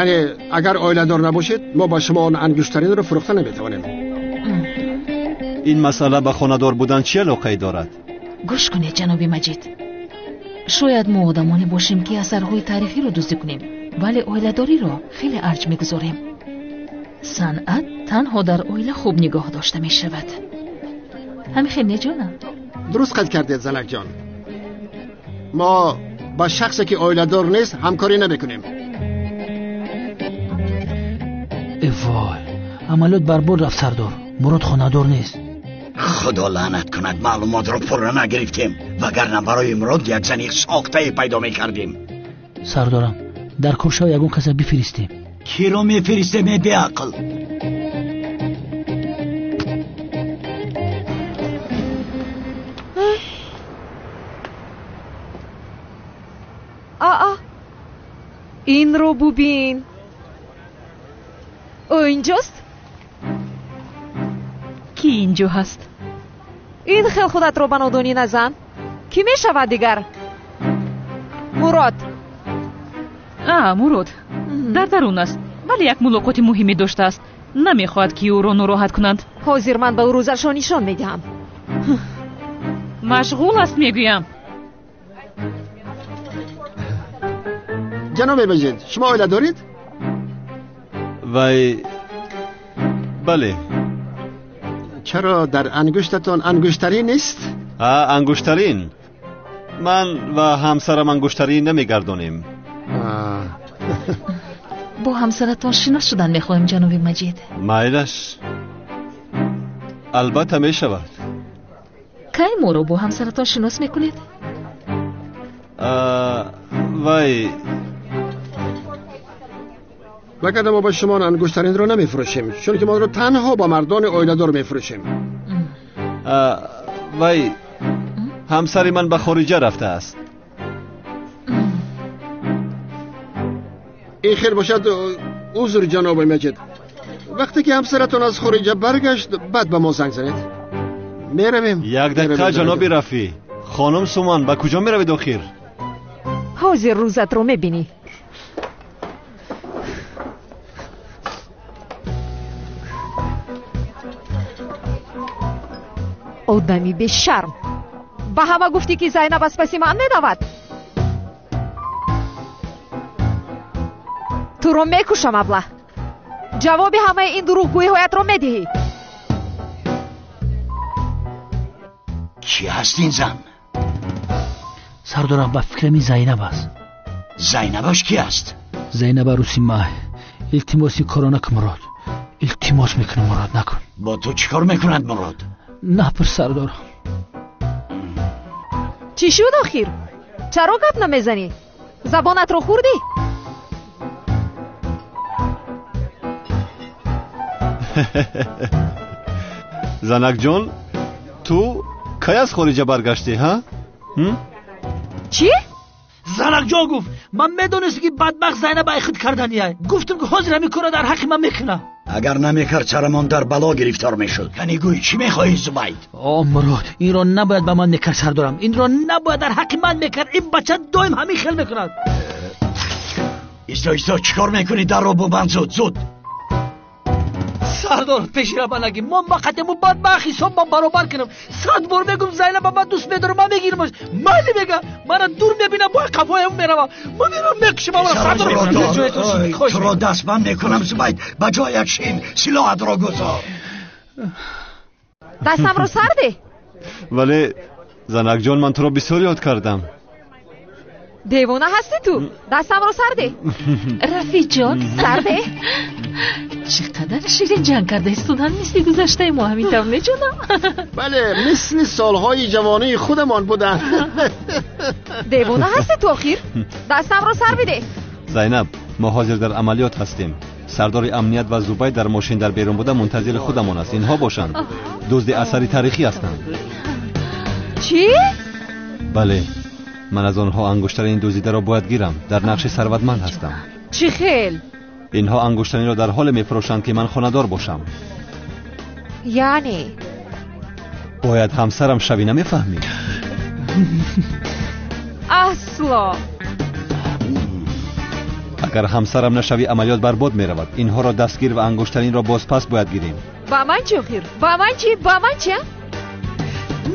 Яъне агар оиладор набошед, мо ба шумо он ангуштаринро фурӯхта наметавонем. Ин масъала ба хонадор будан чӣ алоқае дорад? Гӯш кунед, ҷаноби Маҷид, шояд мо одамоне бошем ки асарҳои таърихиро дуздӣ кунем, вале оиладориро хеле арҷ мегузорем. Санъат танҳо дар оила хуб нигоҳ дошта мешавад. Ҳамин хел не, ҷонам? Дуруст қайд кардед, занакҷон. Мо ба шахсе ки оиладор нест ҳамкорӣ намекунем. Э вой, амалиёт барбод рафт, сардор. Мурод хонадор нест. Худо лаънат кунад, маълумотро пурра нагирифтем, вагарна барои Мурод як зани сохтае пайдо мекардем. Сардорам, дар кор шава ягон каса бифиристем. Киро мефиристем, э беақл? Аа, Инро бубин. Ӯ инҷост? Кӣ инҷо ҳаст? Ин хел худатро ба нодонӣ назан. Кӣ мешавад дигар? Мурод. Мурод дар дарун аст, вале як мулоқоти муҳиме доштааст. Намехоҳад, ки ӯро нороҳат кунанд. Ҳозир ман ба ӯ рӯзашро нишон медиҳам. Машғул аст, мегӯям. Ҷаноби Маҷид, шумо оила доред? Вай, бале. Чаро дар ангуштатон ангуштарин нест? Ангуштарин. Ман ва ҳамсарам ангуштарин намегардонем. Бо ҳамсаратон шинос шудан мехоҳем, ҷаноби Маҷид. Майлаш, албатта мешавад. Кай моро бо ҳамсаратон шинос мекунед? Вай, вагарна мо ба шумо ангуштаринро намефурӯшем, чунки мо онро танҳо ба мардони оиладор мефурӯшем. Вай, ҳамсари ман ба хориҷа рафтааст. Ин хел бошад, узр, ҷаноби Маҷид. Вақте ки ҳамсаратон аз хориҷа баргашт, баъд ба мо занг занед. Меравем. Як дақиқа, ҷаноби Рафӣ. Хонум Суман, ба куҷо меравед охир? Ҳозир рӯзатро мебинӣ. Одами бешарм. Ба ҳама гуфтӣ, ки Зайнаб аз паси ман медавад? Туро мекушам, абла. Ҷавоби ҳамаи ин дурӯғгӯиҳоятро медиҳӣ. Кӣ ҳаст ин зан? Сардорам, ба фикрам ин Зайнаб аст. Зайнабаш кӣ аст? Зайнаб арӯси май. Илтимос, ин корро накун, Мурод. Илтимос мекунам, Мурод, накун. Бо ту чӣ кор мекунад, Мурод? Напурс, сардорам. Чӣ шуд охир? Чаро гап намезанӣ? Забонатро хӯрдӣ? Занакҷон, ту кай аз хориҷа баргаштӣ, ҳа? Чӣ? Занакҷон гуфт, ман медонистам, ки бадбахт Зайнаб ай худ кардания. Гуфтам, ки ҳозир ҳамин корро дар ҳаққи ман мекунад. Агар намекард, сарамон дар бало гирифтор мешуд. Кани гӯй, чӣ мехоҳӣ, Зубайд? О, Мурод, инро набояд ба ман мекард, сардорам. Инро набояд дар ҳаққи ман мекард. Ин бача доим ҳамин хел мекунад. Исто, исто, чӣ кор мекунӣ? Дарро бубанд, зуд, зуд. Сардор, пеши ра нагӣ. Мо мақатему бадбахт ҳисоб ман баробар кунам. 100 бор мегум, Зайнаба ман дӯст медорам, ман мегирамаш. Майли мега, мана дур мебинам, бо қафоям меравам. Ман меравам, мекушам аввал сардор. Туро дастбанд мекунам, Зубайд. Ба ҷоят шин, силоҳатро гузор. Дастамро сарде? Вале занакҷон, ман туро бисёр ёд кардам. Девона ҳастӣ ту? Дастамро сарде? Рафиҷон, сарде? Чӣ қадар ширин ҷанг карда истодан, мисли гузаштаи мо ҳамин тавр меҷонам. Бале, мисли солҳои ҷавонии худамон буданд. Девона ҳастӣ ту охир? Дастамро сар бидеҳ. Зайнаб, мо ҳозир дар амалиёт ҳастем. Сардори амният ва Зубайд дар мошин дар берун буда мунтазири худамон аст. Инҳо бошанд дузди асари таърихӣ ҳастанд. Чӣ? Бале, ман аз онҳо ангуштарини дуздидаро бояд гирам. Дар нақши сарватманд ҳастам. Чӣ хел? Инҳо ангуштариро дар ҳоле мефурӯшанд, ки ман хонадор бошам. Яъне? Бояд ҳамсарам шавӣ, намефаҳмӣ? Асло. Агар ҳамсарам нашавӣ, амалиёт барбод меравад. Инҳоро дастгир ва ангуштаринро бозпас бояд гирем. Ба ман чӣ охир? Ба ман чӣ? Ба ман чӣ?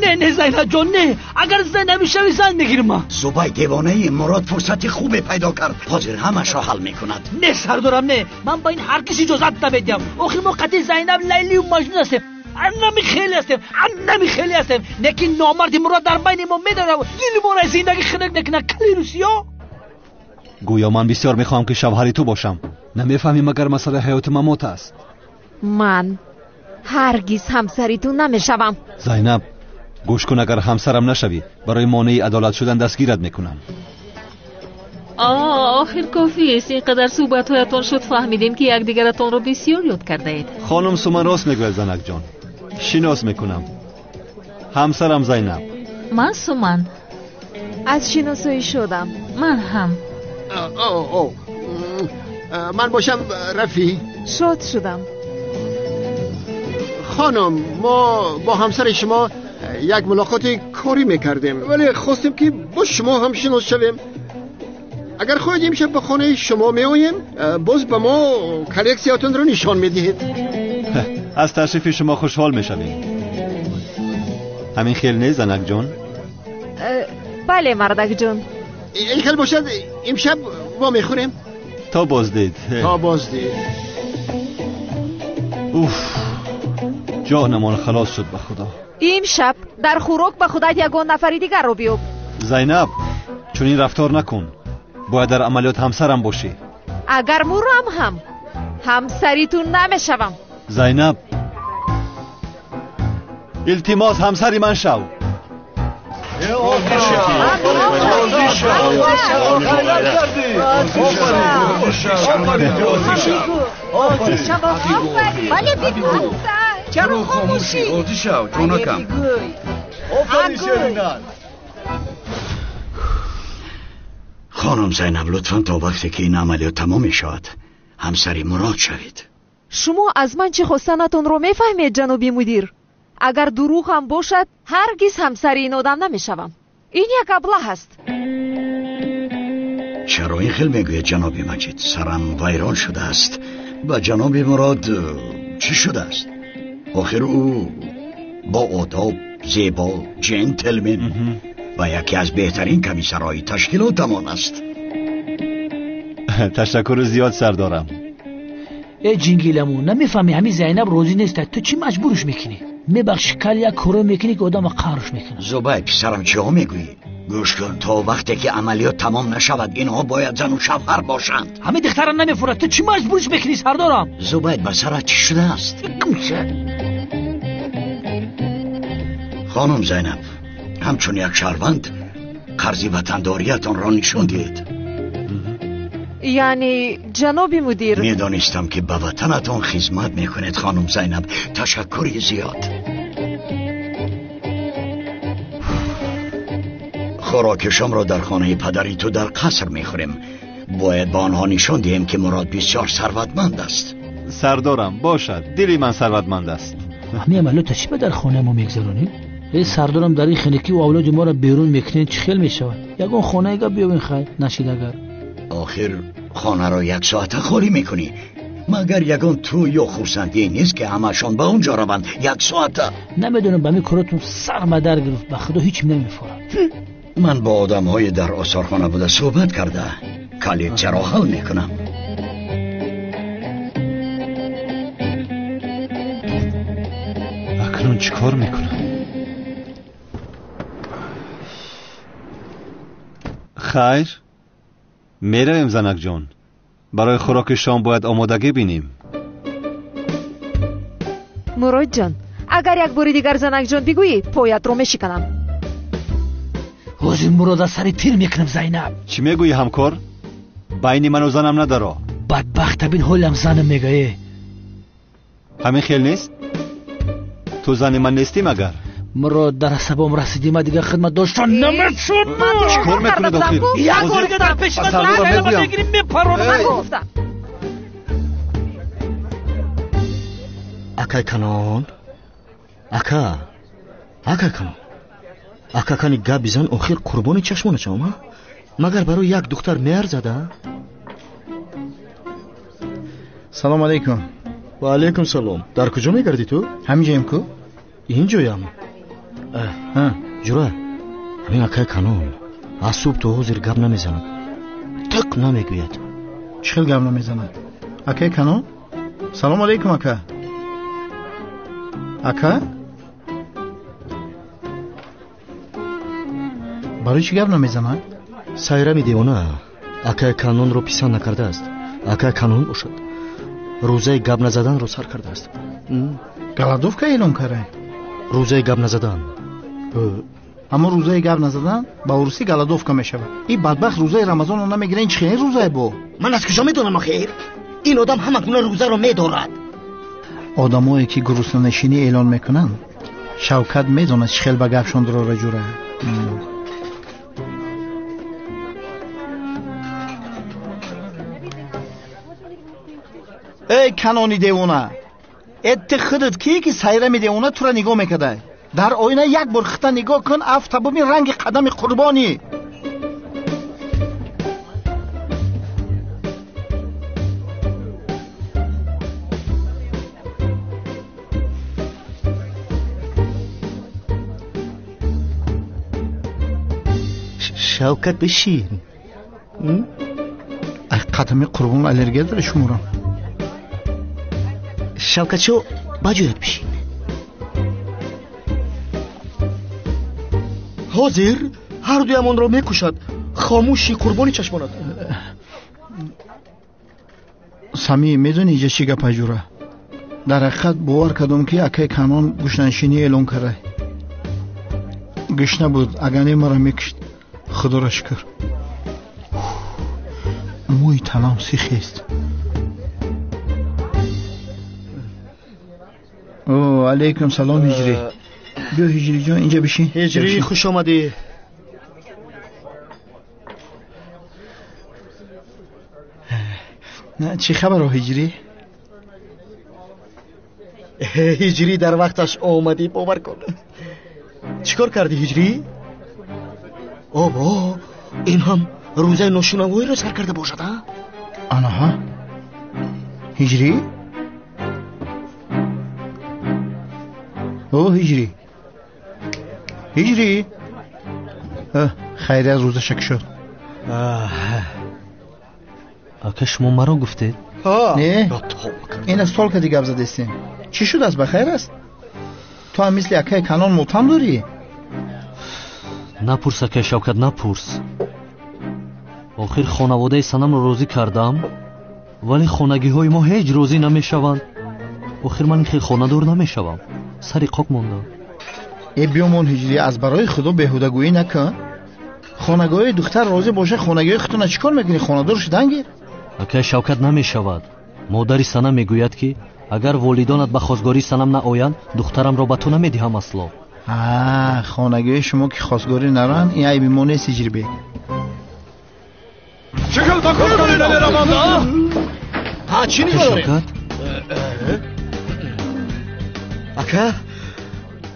Не, не, Зайнаб ҷон, не. Агар зан намешавӣ, зан мегирам ман. Зубайд, девонаи Мурод фурсати хубе пайдо кард. Ҳозир ҳамашро ҳал мекунад. Не, сардорам, не. Ман ба ин ҳаргиз иҷозат намедиҳам. Охир мо қатъи Зайнаб Лайлию Маҷнун ҳастем. Анами хеле ҳастем, анами хеле ҳастем. Лекин номарди Мурод дар байни мо медорад. Дили моро аз зиндагӣ хунук мекунад. Кали русиё. Гӯё ман бисёр мехоҳам, ки шавҳари ту бошам. Намефаҳмӣ, магар масъалаи ҳаёту мамот аст? Ман ҳаргиз ҳамсари ту намешавам. Зайнаб, гӯш кун, агар ҳамсарам нашавӣ, барои монеи адолат шудан дастгират мекунам. Охир кофист. Ин қадар суҳбатҳоятон шуд, фаҳмидем, ки якдигаратонро бисёр ёд кардаед. Хонум Суман рост мегӯяд, занакҷон. Шинос мекунам, ҳамсарам Зайнаб. Ман Суман. Аз шиносоӣ шудам. Ман ҳам. Ман бошам Рафӣ. Шод шудам. Хонум, мо бо ҳамсари шумо як мулоқоти корӣ мекардем, вале хостем ки бо шумо ҳам шинос шавем. Агар хоҳед имшаб ба хонаи шумо меоем, боз ба мо коллексиятонро нишон медиҳед. Аз ташрифи шумо хушҳол мешавем. Ҳамин хел нест, занакҷон? Бале, мардакҷон. Ин хел бошад, имшаб во мехӯрем. То боздид. То боздид. Уф, ҷонамон халос шуд ба худо. Имшаб дар хӯрок ба худат ягон нафари дигарро биёб. Зайнаб, чунин рафтор накун. Бояд дар амалиёт ҳамсарам бошӣ. Агар мурам ҳам ҳамсари ту намешавам. Зайнаб, илтимос ҳамсари ман шав. Чаро хомӯшӣ? Розӣ шав, ҷонакам. Хонум Зайнаб, лутфан то вақте ки ин амалиёт тамом мешавад ҳамсари Мурод шавед. Шумо аз ман чӣ хостанатонро мефаҳмед, ҷаноби мудир? Агар дурӯғ ҳам бошад, ҳаргиз ҳамсари ин одам намешавам. Ин як аблаҳ аст. Чаро ин хел мегӯед, ҷаноби Маҷид? Сарам вайрон шудааст. Ба ҷаноби Мурод чӣ шудааст? Охир ӯ бо одоб, зебо, ҷентлмен ва яке аз беҳтарин комиссарҳои ташкилотамон аст. Ташаккури зиёд, сардорам. Э ҷингиламу, намефаҳмӣ ҳамин Зайнаб розӣ нест, ту чӣ маҷбурш мекунӣ? Мебахши, кал як коро мекунӣ ки одама қаҳрш мекунад. Зубайр, писарам, чиҳо мегӯӣ? Гӯш кун, то вақте ки амалиёт тамом нашавад инҳо бояд зану шавҳар бошанд. Ҳамин духтара намефурад, ту чӣ маҷбурш мекунӣ, сардорам? Зубайр, ба сарат чӣ шудааст? Хонум Зайнаб, ҳамчун як шаҳрванд қарзи ватандориятонро нишон диҳед. Яъне, ҷаноби мудир... Медонистам ки ба ватанатон хизмат мекунед, хонум Зайнаб. Ташаккури зиёд. Хӯроки шомро дар хонаи падари ту дар қаср мехӯрем. Бояд ба онҳо нишон диҳем ки Мурод бисёр сарватманд аст. Сардорам, бошад, дили ман сарватманд аст. Ҳамин амалиётро чӣ ба дар хонаи мо мегзаронем? Э сардорам, дар ин хинакӣ авлоди моро берун мекунед, чӣ хел мешавад? Ягон хонаега биёбин, хайр нашид агар. Охир хонаро як соата холӣ мекунӣ. Магар ягон ту ё хурсандие нест ки ҳамашон ба он ҷо раванд як соата? Намедонам, ба ҳамин коротон сар мадар гирифт, ба худо ҳеч намефорам. Ман бо одамҳои дар осорхона буда суҳбат карда коллексияро ҳал мекунам. Акнун чӣ кор мекунам? Хайр, меравем, занакҷон. Барои хӯроки шом бояд омодагӣ бинем. Муродҷон, агар як бори дигар занакҷон бигӯӣ, поятро мешиканам. Ҳозир Мурод аз сари тир мекунам, Зайнаб. Чӣ мегӯӣ, ҳамкор? Байни ману занам надаро. Бадбахта бин, ҳолам занам мегӯе. Ҳамин хел нест? Ту зани ман нестӣ магар? Мурод, дар асабом расидӣ, ман дигар хидмат доштан наметавонам. Чӣ кор мекунед охир? Як бор дига дар пеши ман Зайнаба мегирӣ, мепаронам. Ман гуфтам. Акай канон, ака, акай канон, ака кани гап бизан, охир қурбони чашмона шавам, магар барои як духтар меарзад? Салом алейкум. Ва алейкум салом. Дар куҷо мегардӣ ту? Ҳаминҷоем ку? Инҷоям. Ҷура, ҳамин акай канон аз субҳ то ҳозир гап намезанад, тиқ намегӯяд. Чӣ хел гап намезанад? Акай канон? Салом алейкум, ака. Ака? Барои чӣ гап намезанад? Сайрами девона акай канонро писанд накардааст. Акай канон бошад, рӯзаи гап назаданро сар кардааст. Голодовка эълон карда? Рӯзаи гап назадан. Аммо рӯзаи гап назадан ба урусӣ голодовка мешавад. Ин бадбахт рӯзаи рамазонро намегирад, ин чӣ хел рӯзае бо? Ман аз куҷо медонам охир? Ин одам ҳама гуна рӯзаро медорад. Одамое ки гуруснанишинӣ эълон мекунанд, Шавкат медонад чӣ хел ба гапшон дурора ҷура. Эй Канони девона, э ту худат кӣ ки сайрами девона тура нигоҳ мекардай? Дар оина як бор хита нигоҳ кун, афта бубин ранги қадами қурбонӣ. Шавкат бишин. Ай қадами қурбон аллергия дора шуморо. Шавкатшо, ба ҷоят бишин. Ҳозир ҳар дуямонро мекушад. Хомӯши қурбони чашмонат. Сами, медонӣ иҷа чӣ гап аҷура? Дар ҳақиқат бовар кардам ки акаи Канон гӯшнанишинӣ эълон кардай. Гӯшна буд, агар не маро мекушт. Худоро шукр. Мӯи танам сихест. О, алейкум салом, Ҳиҷрӣ. Биё Ҳиҷрӣ ҷон, инҷа бишин. Ҳиҷрӣ, хуш омадӣ. Чӣ хабаро Ҳиҷрӣ? Ҳиҷрӣ дар вақташ омадӣ, бовар кун. Чӣ кор кардӣ Ҳиҷрӣ? Обо, ин ҳам рӯзаи ношунавоиро сар карда бошад, а? Анаҳа. Ҳиҷрӣ? О, Ҳиҷрӣ. Ҳиҷрӣ. Хайрият рӯзаша кушод. Ака, шумо маро гуфтед? Не, ин аз стол кади гап задестем. Чӣ шудааст, ба хайр аст? Ту ҳам мисли акаи Канон мотам дорӣ? Напурс, акаи Шавкат, напурс. Охир хонаводаи Санамро розӣ кардам, вале хонагиҳои мо ҳеҷ розӣ намешаванд. Охир ман ин хел хонадор намешавам. Сари қок мондам. Э биёмон Ҳиҷрӣ, аз барои худо беҳудагӯӣ накун. Хонагоҳи духтар розӣ боша, хонагиҳои худтона чӣ кор мекунӣ? Хонадор шудан гир. Акаи Шавкат, намешавад. Модари Санам мегӯяд ки агар волидонат ба хосгории Санам наоянд, духтарамро ба ту намедиҳам асло. Хонагиҳои шумо ки хосгорӣ нароянд, ин айби мо нест, Ҳиҷрибек. Чӣ нигоҳ дорем? Ака,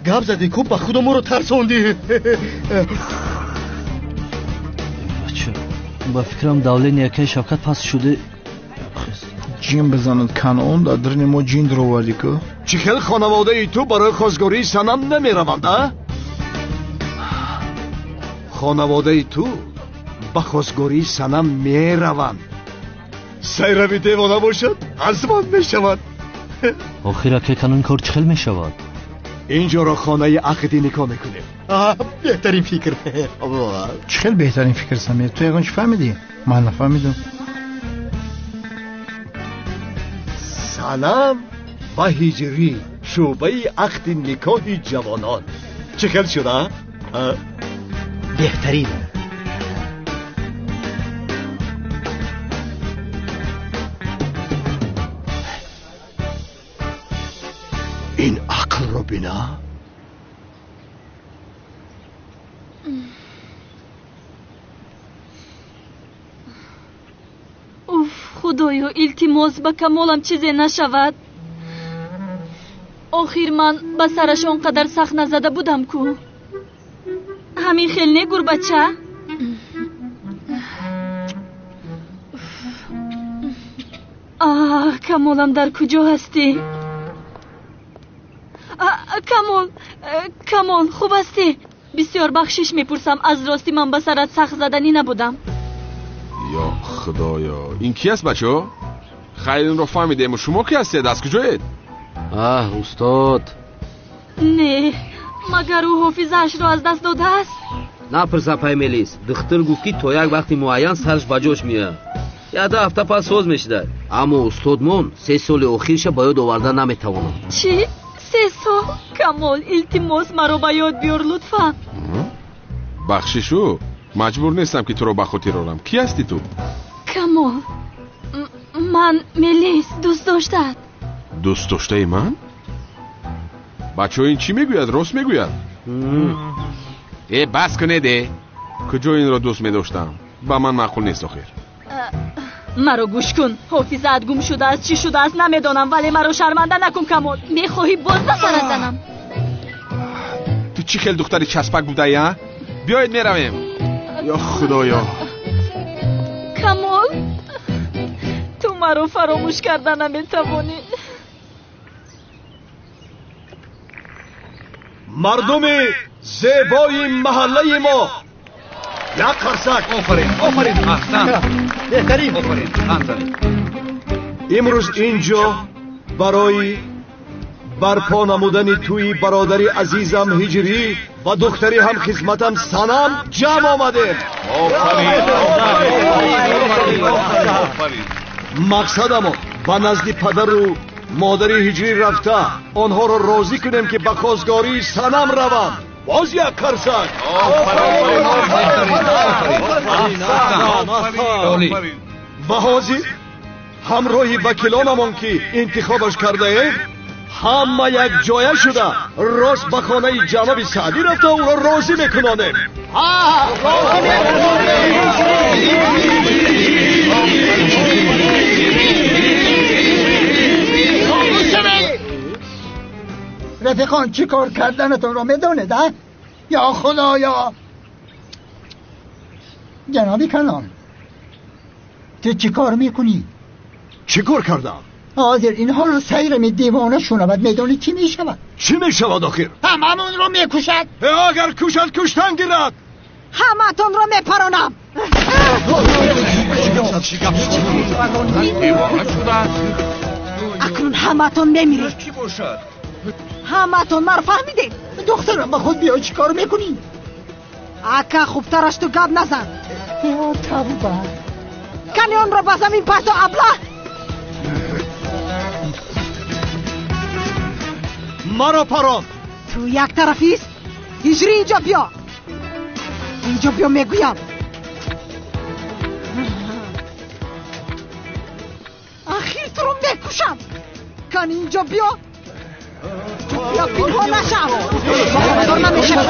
гап задӣ ку, ба худо моро тарсондӣ. Ба фикрам давлени акаи Шавкат паст шуде. Ҷин бизанад Канон, дар даруни мо ҷин даровардӣ ку. Чӣ хел хонаводаи ту барои хосгории Санам намераванд, а? Хонаводаи ту ба хосгории Санам мераванд. Сайрави девона бошад, аз ман мешавад. Охир акаи Канон, кор чӣ хел мешавад? Инҷоро хонаи ақди никоҳ мекунем. Беҳтарин фикр. Чӣ хел беҳтарин фикр, Самир? Ту ягон чӣ фаҳмидӣ? Ман нафаҳмидам. Санам ва Ҳиҷрӣ, шӯъбаи ақди никоҳи ҷавонон. Чӣ хел шуда? Беҳтарин. Ин ақлро бина. Уф, худоё, илтимос, ба Камолам чизе нашавад. Охир ман ба сараш он қадар сахт назада будам ку. Ҳамин хел не, гурбача? Аҳ, Камолам, дар куҷо ҳастӣ? Камол, Камол, хуб ҳастӣ? Бисёр бахшиш мепурсам, аз ростӣ ман ба сарат сахт заданӣ набудам. Ё худоё, ин ки аст, бачаҳо? Хайр, инро фаҳмидем. Шумо ки ҳастед? Аз куҷоед? Аҳ, устод. Не, магар ӯ ҳофизаашро аз даст додааст? Напурс, апай Мелис. Духтур гуфт ки то як вақти муайян сараш ба ҷош меояд. Як ҳафта пас соз мешидад. Аммо устодмон 3 соли охирша ба ёд оварда наметавонад. Чӣ? 3 сол? Камол, илтимос, маро ба ёд биёр лутфан. Бахшишу, маҷбур нестам ки туро ба хотир орам. Кӣ ҳастӣ ту? Камол, ман Мелис, дӯст доштаат. Дӯст доштаи ман? Бачаҳо, ин чӣ мегӯяд? Рост мегӯяд? Э, бас кунед, э! Куҷо инро дӯст медоштам? Ба ман маъқул нест охир. Маро гӯш кун. Ҳофизаат гум шудааст, чӣ шудааст намедонам, вале маро шарманда накун Камол. Мехоҳӣ боз ба сарат занам? Ту чӣ хел духтари часпак будаӣ, а? Биёед меравем. Ё Худоё. Камол, ту маро фаромӯш карда наметавонӣ. Мардуми зебои маҳаллаи мо як қарсак. Офарин, офарин, аҳсан. Беҳтарин. Офарин, аҳсан. Имрӯз инҷо барои барпо намудани тӯи бародари азизам Ҳиҷрӣ ва духтари ҳамхизматам Санам ҷамъ омадем. Мақсадамон ба назди падару модари Ҳиҷрӣ рафта онҳоро розӣ кунем ки ба хостгории Санам раванд. Боз як қарсак. Ва ҳозир ҳамроҳи вакилонамон ки интихобаш кардаем ҳама якҷоя шуда рост ба хонаи ҷаноби Саъдӣ рафта ӯро розӣ мекунонем. رفیقان چی کار کردنتون رو میدونید؟ یا خدایا. جنابی کلان، تو چی کار میکنی؟ چی کار کردم؟ حاضر اینها رو سیر می دیوانه شنود، میدونی چی میشود؟ چی میشود آخر؟ هممون رو میکشد. اگر کشد کشتن گیرد. همتون رو میپرانم. اکنون همتون میمیرید. همتون مرا فهمیدید؟ دخترم با خود بیا، چی کار میکنی؟ اکا خوبترش تو گپ نزن. یا توبه. کنی اون رو به زمین پرتو ابله. مرا پران. تو یک طرفیست؟ هجری اینجا بیا. اینجا بیا میگویم. اخیر تو رو میکشم. کنی اینجا بیا. یا پینهان نشم. خبردار نمیشم.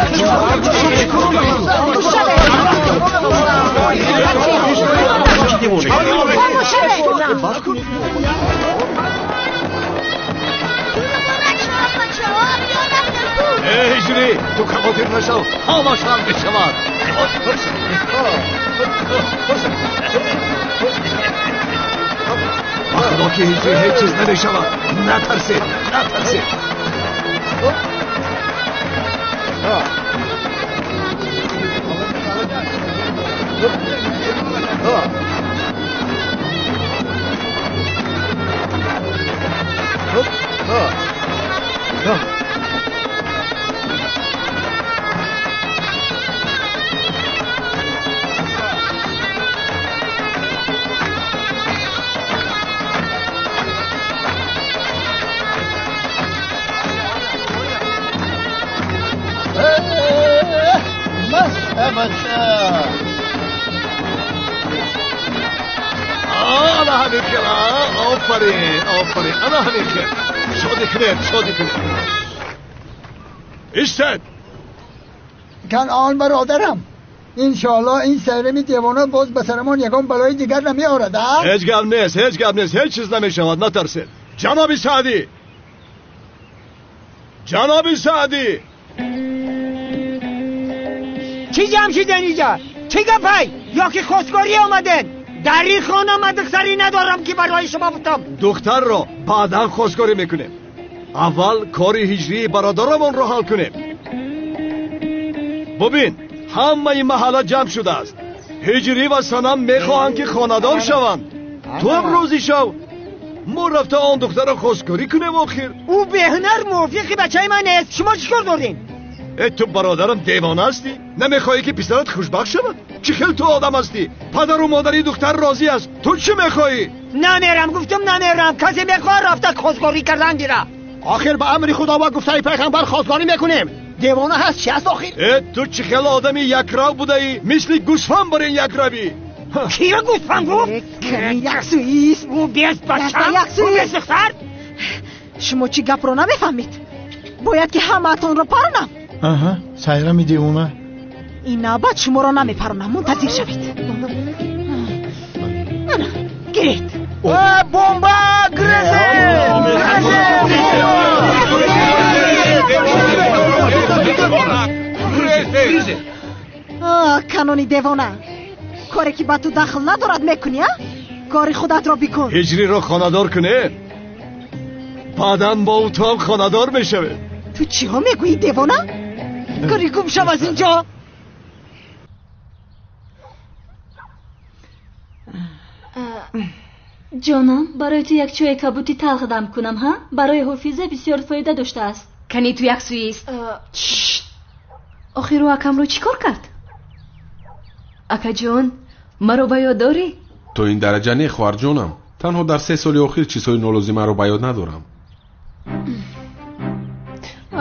ҳиҷрӣ ту хавотир нашав, ҳамаш ҳал мешавад. Ба худо ки ҳиҷрӣ ҳеҷ чиз намешавад. Натарсед, натарсед. انا همین خیر. آفرین آفرین، انا همین خیر. شادی کنید، شادی کنید. ایستد. کنعان برادرم، انشالله این سرمی دیوانه باز به سرمان یگان بلای دیگر نمیآورد. هیچ گپ نیست، هیچ گپ نیست، هیچ چیز نمیشود، نترسید. جناب سعدی، جناب سعدی. چی جمع شدن اینجا؟ چی گپای؟ یا که خواستگاری آمدن؟ در این خانه من دختری ندارم که برای شما بودم. دختر را بعدا خواستگاری میکنیم. اول کار هجری برادرمان را حل کنیم. ببین همه محله جمع شده است. هجری و سنم میخواهند که خانه‌دار شوند. تو هم روزی شو. ما رفته آن دختر را خواستگاری کنیم. آخر او به هنر موافق بچه من نیست. شما چیکار دارین؟ ای تو برادرم دیوانه هستی؟ نمیخوایی که پسرت خوشبخت شود؟ چه خیلی تو آدم هستی؟ پدر و مادری دختر راضی است، تو چی میخوایی؟ نمیرم، گفتم نمیرم. کسی میخواد رفته خواستگاری کردن گیره. آخر به امر خدا و گفته پیغمبر خواستگاری میکنیم. دیوانه هست چی هست آخر؟ ای تو چه خیلی آدمی یک رو بوده ای؟ مثل گوسفند برین یک روی. کی را گوسفند گفت؟ یک سویس. او بیست بچه، او بیست دختر. شما چی گپ رو نمیفهمید؟ باید که همه‌تون رو پرونم. آها، سایرمی دیوانه. این نوبت شما را نمیپرونم، منتظر شوید. انا Гиред. Бомба! Грезе! Грезе! Канони девона, коре ки ба ту дахл надорад мекунӣ, а? Кори худатро бикун. Ҳиҷриро хонадор кунед, баъдан бо ӯ ту ҳам хонадор мешавед. Ту чиҳо мегӯӣ, девона? Кори гум шав аз инҷо. Ҷонам, барои ту як чойи кабути талх дам кунам, ҳа? Барои ҳофиза бисёр фоида доштааст. Кани ту як сӯист. Охир ӯ акамро чӣ кор кард? Акаҷон, маро ба ёд дорӣ? То ин дараҷа не, хоҳарҷонам. Танҳо дар 3 соли охир чизҳои нолозимаро ба ёд надорам.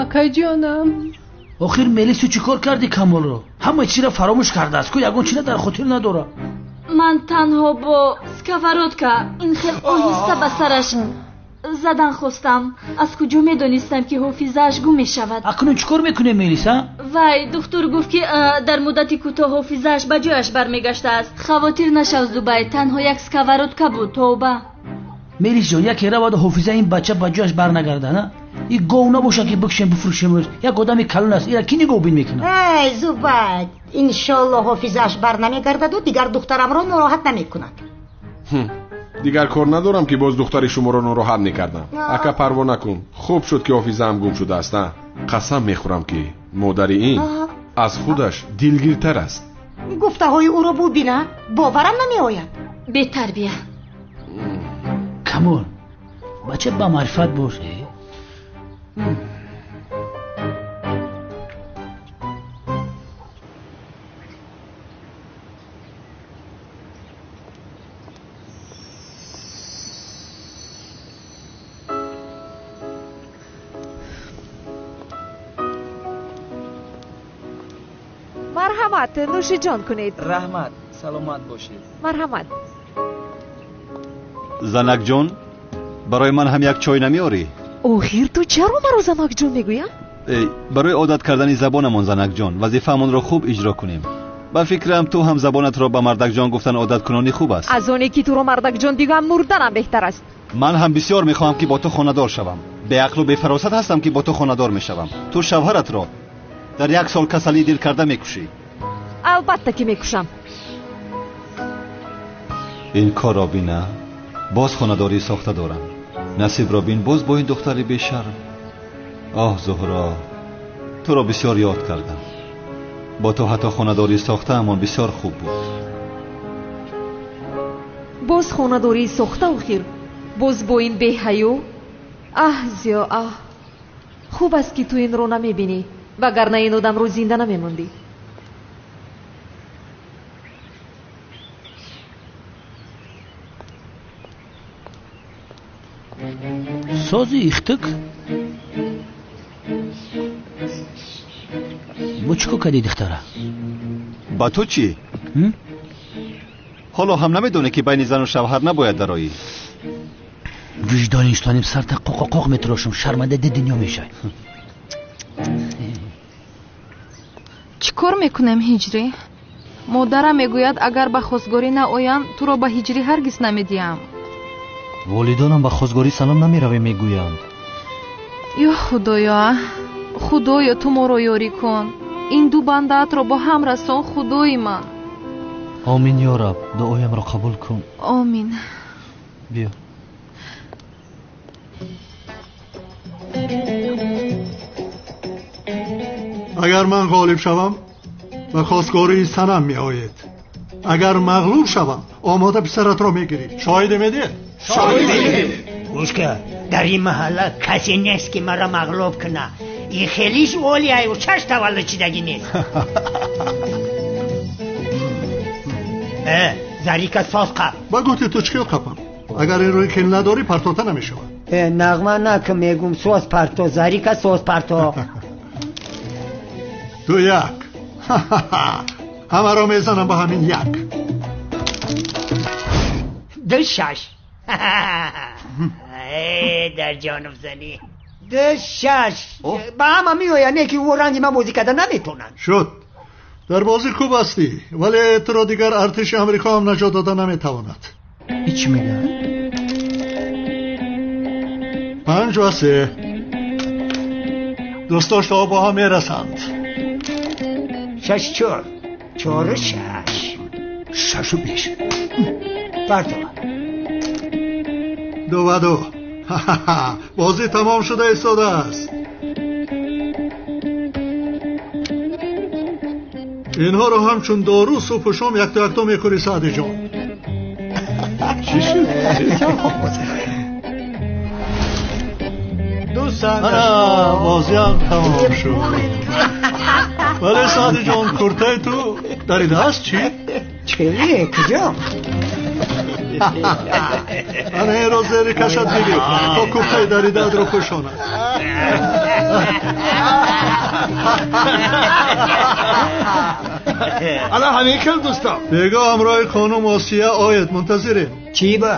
Акаҷонам. Охир Мелису чӣ кор карди Камолро? Ҳама чизро фаромӯш кардааст, ку ягон чизро дар хотир надорад. Ман танҳо бо сковородка ин хел оҳиста ба сараш задан хостам. Аз куҷо медонистам, ки ҳофизааш гум мешавад? Акнун чӣ кор мекунем, Мелиса? Вай, духтур гуфт, ки дар муддати кӯтоҳ ҳофизааш ба ҷояш бармегаштааст. Хавотир нашав, Зубай, танҳо як сковородка буд. Тавба. Мелис ҷон, яке равад ҳофизаи ин бача ба ҷояш барнагардад, на? И гов набошад, ки бикушем, бифурӯшем. Як одами калон аст, ира ки нигоҳбин мекунад? Эй, Зубай, иншоллоҳ ҳофизааш барнамегардаду дигар духтарамро нороҳат намекунад. Дигар кор надорам, ки боз духтари шуморо нороҳат мекардам. Ака, парво накун. Хуб шуд, ки ҳофизаам гум шудааст. Қасам мехӯрам, ки модари ин аз худаш дилгиртар аст. Гуфтаҳои ӯро бубина, боварам намеояд. Бетарбия. Камол, бача ба маърифат бош. Марҳамат, нӯшиҷон кунед. Раҳмат, саломат бошед. Марҳамат. Занакҷон, барои ман ҳам як чой намеорӣ? Охир ту чаро маро занакҷон мегӯя? Барои одат кардани забонамон, занакҷон, вазифаамонро хуб иҷро кунем. Ба фикрам, ту ҳам забонатро ба мардакҷон гуфтан одаткунонӣ хуб аст. Аз оне ки туро мардакҷон бигӯям, мурданам беҳтар аст. Ман ҳам бисёр мехоҳам, ки бо ту хонадор шавам. Беақлу бефаросат ҳастам, ки бо ту хонадор мешавам. Ту шавҳаратро дар 1 сол касалии дил карда мекушӣ. Албатта ки мекушам. Ин корро бина, боз хонадорӣ сохта дорам. Насибро бин, боз бо ин духтари бешарм. Оҳ, Зуҳро, туро бисёр ёд кардам. Бо ту ҳатто хонадорӣ сохтаамон бисёр хуб буд. Боз хонадорӣ сохта охир, боз бо ин беҳаё. Аҳ, Зиё, аҳ, хуб аст, ки ту инро намебинӣ, вагарна ин одамро зинда намемондӣ. Сози ихтик? Бо чӣ кор кардӣ, духтара? Ба ту чӣ? Ҳоло ҳам намедонӣ, ки байни зану шавҳар набояд дароӣ? Виҷдони инсоним сарта қоқоқоқ метирошам, шарманда ди дунё мешавӣ. Чӣ кор мекунем, Ҳиҷрӣ? Модарам мегӯяд, агар ба хостгорӣ наоям, туро ба Ҳиҷрӣ ҳаргиз намедиҳам. Волидонам ба хостгорӣ Санам намеравем мегӯянд. Ё Худоё, Худоё, ту моро ёрӣ кун. Ин ду бандаатро бо ҳам расон, Худои ман. Омин, ё Раб, дуоямро қабул кун. Омин. Биё. Агар ман ғолиб шавам, ба хостгории Санам меоед. Агар мағлуб шавам, омода писаратро мегирӣ. Шоҳидӣ медиҳед? Шоҳидӣ медиҳед. Гӯш кун, дар ин маҳалла касе нест, ки маро мағлуб кунад. Ин хелиш олияю чаш таваллуд шидагӣ нест. Зарика соз қап. Ба гуфти ту чӣ хел қапам? Агар ин рӯи хел надорӣ, партота намешавад. Нағма на, ки мегум, соз парто, Зарика, соз парто. 2 1. Ҳамаро мезанам ба ҳамин як. 2 6. Дар ҷонуб занӣ. 2 6. Ба ҳама меояд, не ки ӯ ранги ман бозӣ карда наметавонад. Шуд. Дар бозӣ хуб ҳастӣ, вале туро дигар артиши Амрико ҳам наҷот дода наметавонад. Ин чӣ мегӯяд? 5-3. Дӯстдоштаҳо бо ҳам мерасанд. 6-4. 4-6. 6-5. Бардор. 2-2. Бозӣ тамом шуда истодааст. Инҳоро ҳамчун дору субҳу шом якто якто мехӯри, Саъдиҷон. Чӣ шуд? Ана бозиам тамом шуд. Вале Саъдиҷон, куртаи ту даридааст чӣ? Чӣ? Куҷо? Ана инро зери кашат бигир то куртаи даридаатро пӯшонад. Ана ҳамин хел, дӯстам. Бего ҳамроҳи хонум Осия оед, мунтазирем. Чӣ ба?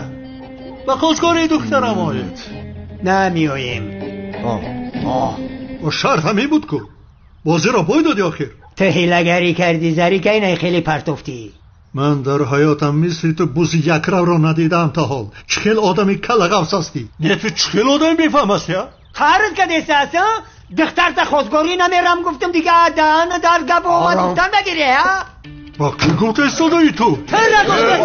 Ба хостгории духтарам оед. Намеоем. Шарт ҳамин буд ку. Бозиро бой додӣ охир. Ту ҳилагарӣ кардӣ, зарика инай хеле партофтӣ. Ман дар ҳаётам мисли ту бузи якравро надидаам то ҳол. Чӣ хел одами каллағавс ҳастӣ? Не, ту чӣ хел одами бефаҳм ҳастӣ, а? Қарз кадеста аст, а? Духтарта хостгорӣ намерам гуфтам, дига даҳана дар гап омад, гуфтан нагирӣ, а? Ба кӣ гуфта истодаӣ ту? Тира гуфта.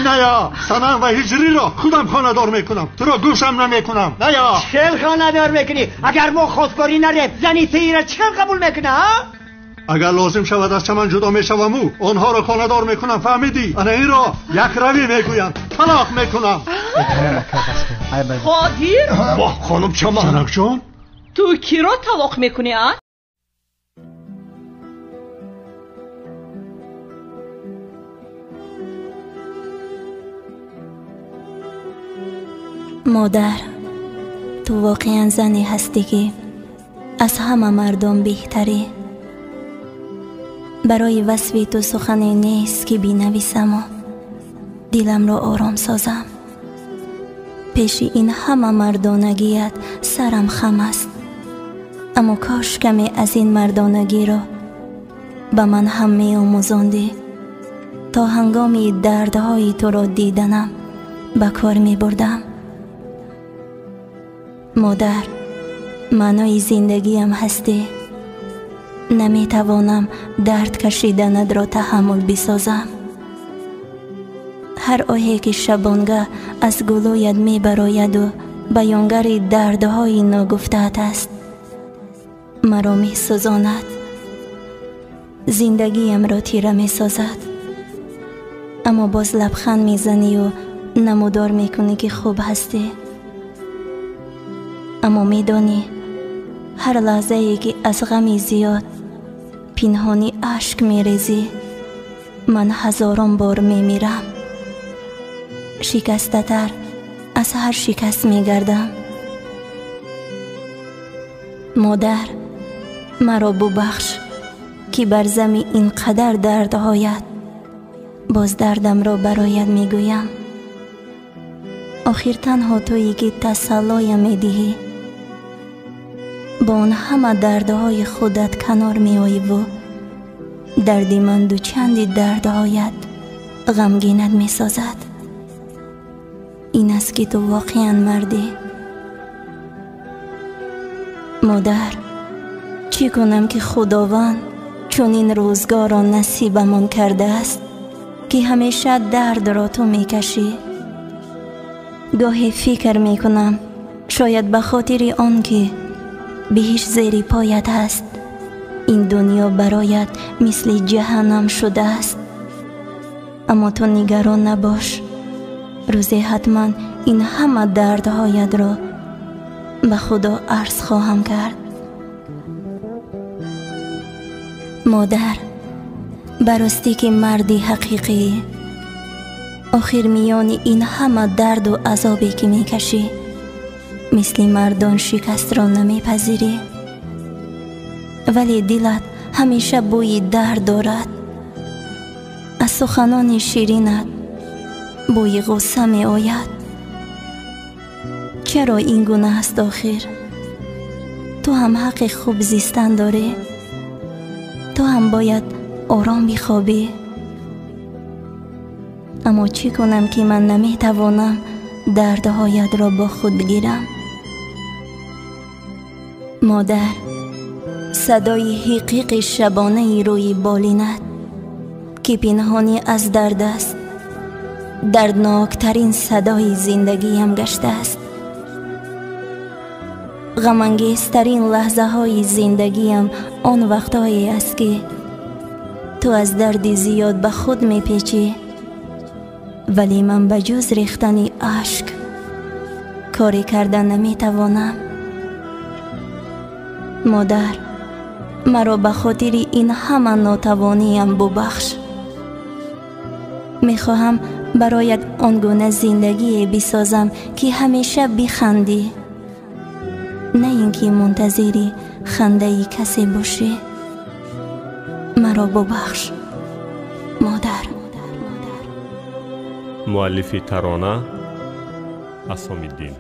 Ная, Санам ва Ҳиҷриро худам хонадор мекунам. Туро гӯшам намекунам. Ная. Чӣ хонадор мекунӣ? Агар мо хостгорӣ нарем, зани тира чӣ қабул мекуна, а? Агар лозим шавад аз чаман ҷудо мешаваму онҳоро хонадор мекунам, фаҳмидӣ? Ана инро якравӣ мегӯянд. Талоқ мекунам. Қодир? Воҳ, хонум Чаман. Занакҷон? Ту киро талоқ мекунӣ, а? Модар, ту воқеан зане ҳастӣ, ки аз ҳама мардум беҳтарӣ. Барои васфи ту сухане нест, ки бинависаму диламро ором созам. Пеши ин ҳама мардонагият сарам хам аст, аммо кош каме аз ин мардонагиро ба ман ҳам меомӯзондӣ, то ҳангоми дардҳои туро диданам ба кор мебурдам. Модар, маънои зиндагиам ҳастӣ. Наметавонам дард кашиданатро таҳаммул бисозам. Ҳар оҳе ки шабонгаҳ аз гулӯят мебарояду баёнгари дардҳои ногуфтаат аст, маро месӯзонад, зиндагиамро тира месозад. Аммо боз лабханд мезанию намудор мекунӣ, ки хуб ҳастӣ. Аммо медонӣ, ҳар лаҳзае ки аз ғами зиёд пинҳонӣ ашк мерезӣ, ман ҳазорон бор мемирам. Шикастатар аз ҳар шикаст мегардам. Модар, маро бубахш, ки бар зами ин қадар дардҳоят боз дардамро бароят мегӯям. Охир танҳо туе ки тасаллоям медиҳӣ, бо он ҳама дардҳои худат канор меоиву дарди ман дучанди дардҳоят ғамгинат месозад. Ин аст, ки ту воқеан мардӣ. Модар, чӣ кунам, ки Худованд чунин рӯзгорро насибамон кардааст, ки ҳамеша дардро ту мекашӣ. Гоҳе фикр мекунам, шояд ба хотири он ки биҳишт зери поят ҳаст, ин дунё бароят мисли ҷаҳаннам шудааст. Аммо ту нигарон набош, рӯзе ҳатман ин ҳама дардҳоятро ба Худо арз хоҳам кард. Модар, баростӣ ки марди ҳақиқӣ, охир миёни ин ҳама дарду азобе ки мекашӣ, мисли мардон шикастро намепазирӣ, вале дилат ҳамеша бӯи дард дорад. Аз суханони ширинат Бӯи ғусса меояд. Чаро ин гуна аст охир? Ту ҳам ҳаққи хуб зистан дорӣ. Ту ҳам бояд ором бихобӣ. Аммо чӣ кунам, ки ман наметавонам дардҳоятро бо худ гирам? Модар, садои ҳиқиқи шабонаи рӯи болинат, ки пинҳонӣ аз дард аст, дардноктарин садои зиндагиям гаштааст. Ғамангезтарин лаҳзаҳои зиндагиям он вақтҳое аст, ки ту аз дарди зиёд ба худ мепечӣ, вале ман ба ҷуз рехтани ашк коре карда наметавонам. Модар, маро ба хотири ин ҳама нотавониям бубахш. Мехоҳам бароят он гуна зиндагие бисозам, ки ҳамеша бихандӣ, на ин ки мунтазири хандаи касе бошӣ. Маро бубахш, модар. Муаллифи тарона Асомиддин.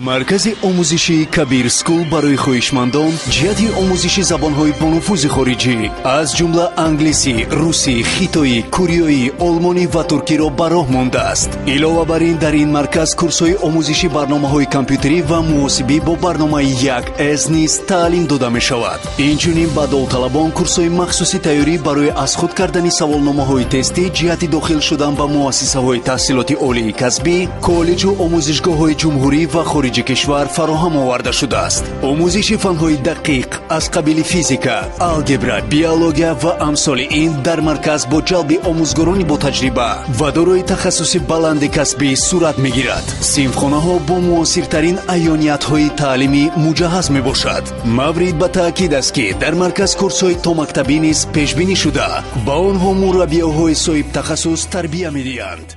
Маркази омӯзишии Кабир Скул барои хоҳишмандон ҷиҳати омӯзиши забонҳои бонуфузи хориҷӣ, аз ҷумла англисӣ, русӣ, хитоӣ, кореоӣ, олмонӣ ва туркиро ба роҳ мондааст. Илова бар ин, дар ин марказ курсҳои омӯзиши барномаҳои компютерӣ ва муҳосибӣ бо барномаи 1С низ таълим дода мешавад. Инчунин ба довталабон курсҳои махсуси тайёрӣ барои аз худ кардани саволномаҳои тестӣ ҷиҳати дохил шудан ба муассисаҳои таҳсилоти олии касбӣ, коллеҷу омӯзишгоҳҳои ҷумҳурӣ ва хориҷи кишвар фароҳам оварда шудааст. Омӯзиши фанҳои дақиқ аз қабили физика, алгебра, биология ва амсоли ин дар марказ бо ҷалби омӯзгорони ботаҷриба ва дорои тахассуси баланди касбӣ сурат мегирад. Синфхонаҳо бо муосиртарин аёниятҳои таълимӣ муҷаҳҳаз мебошад. Маврид ба таъкид аст, ки дар марказ курсҳои томактабӣ низ пешбинӣ шуда, ба онҳо мураббиёҳои соҳибтахассус тарбия медиҳанд.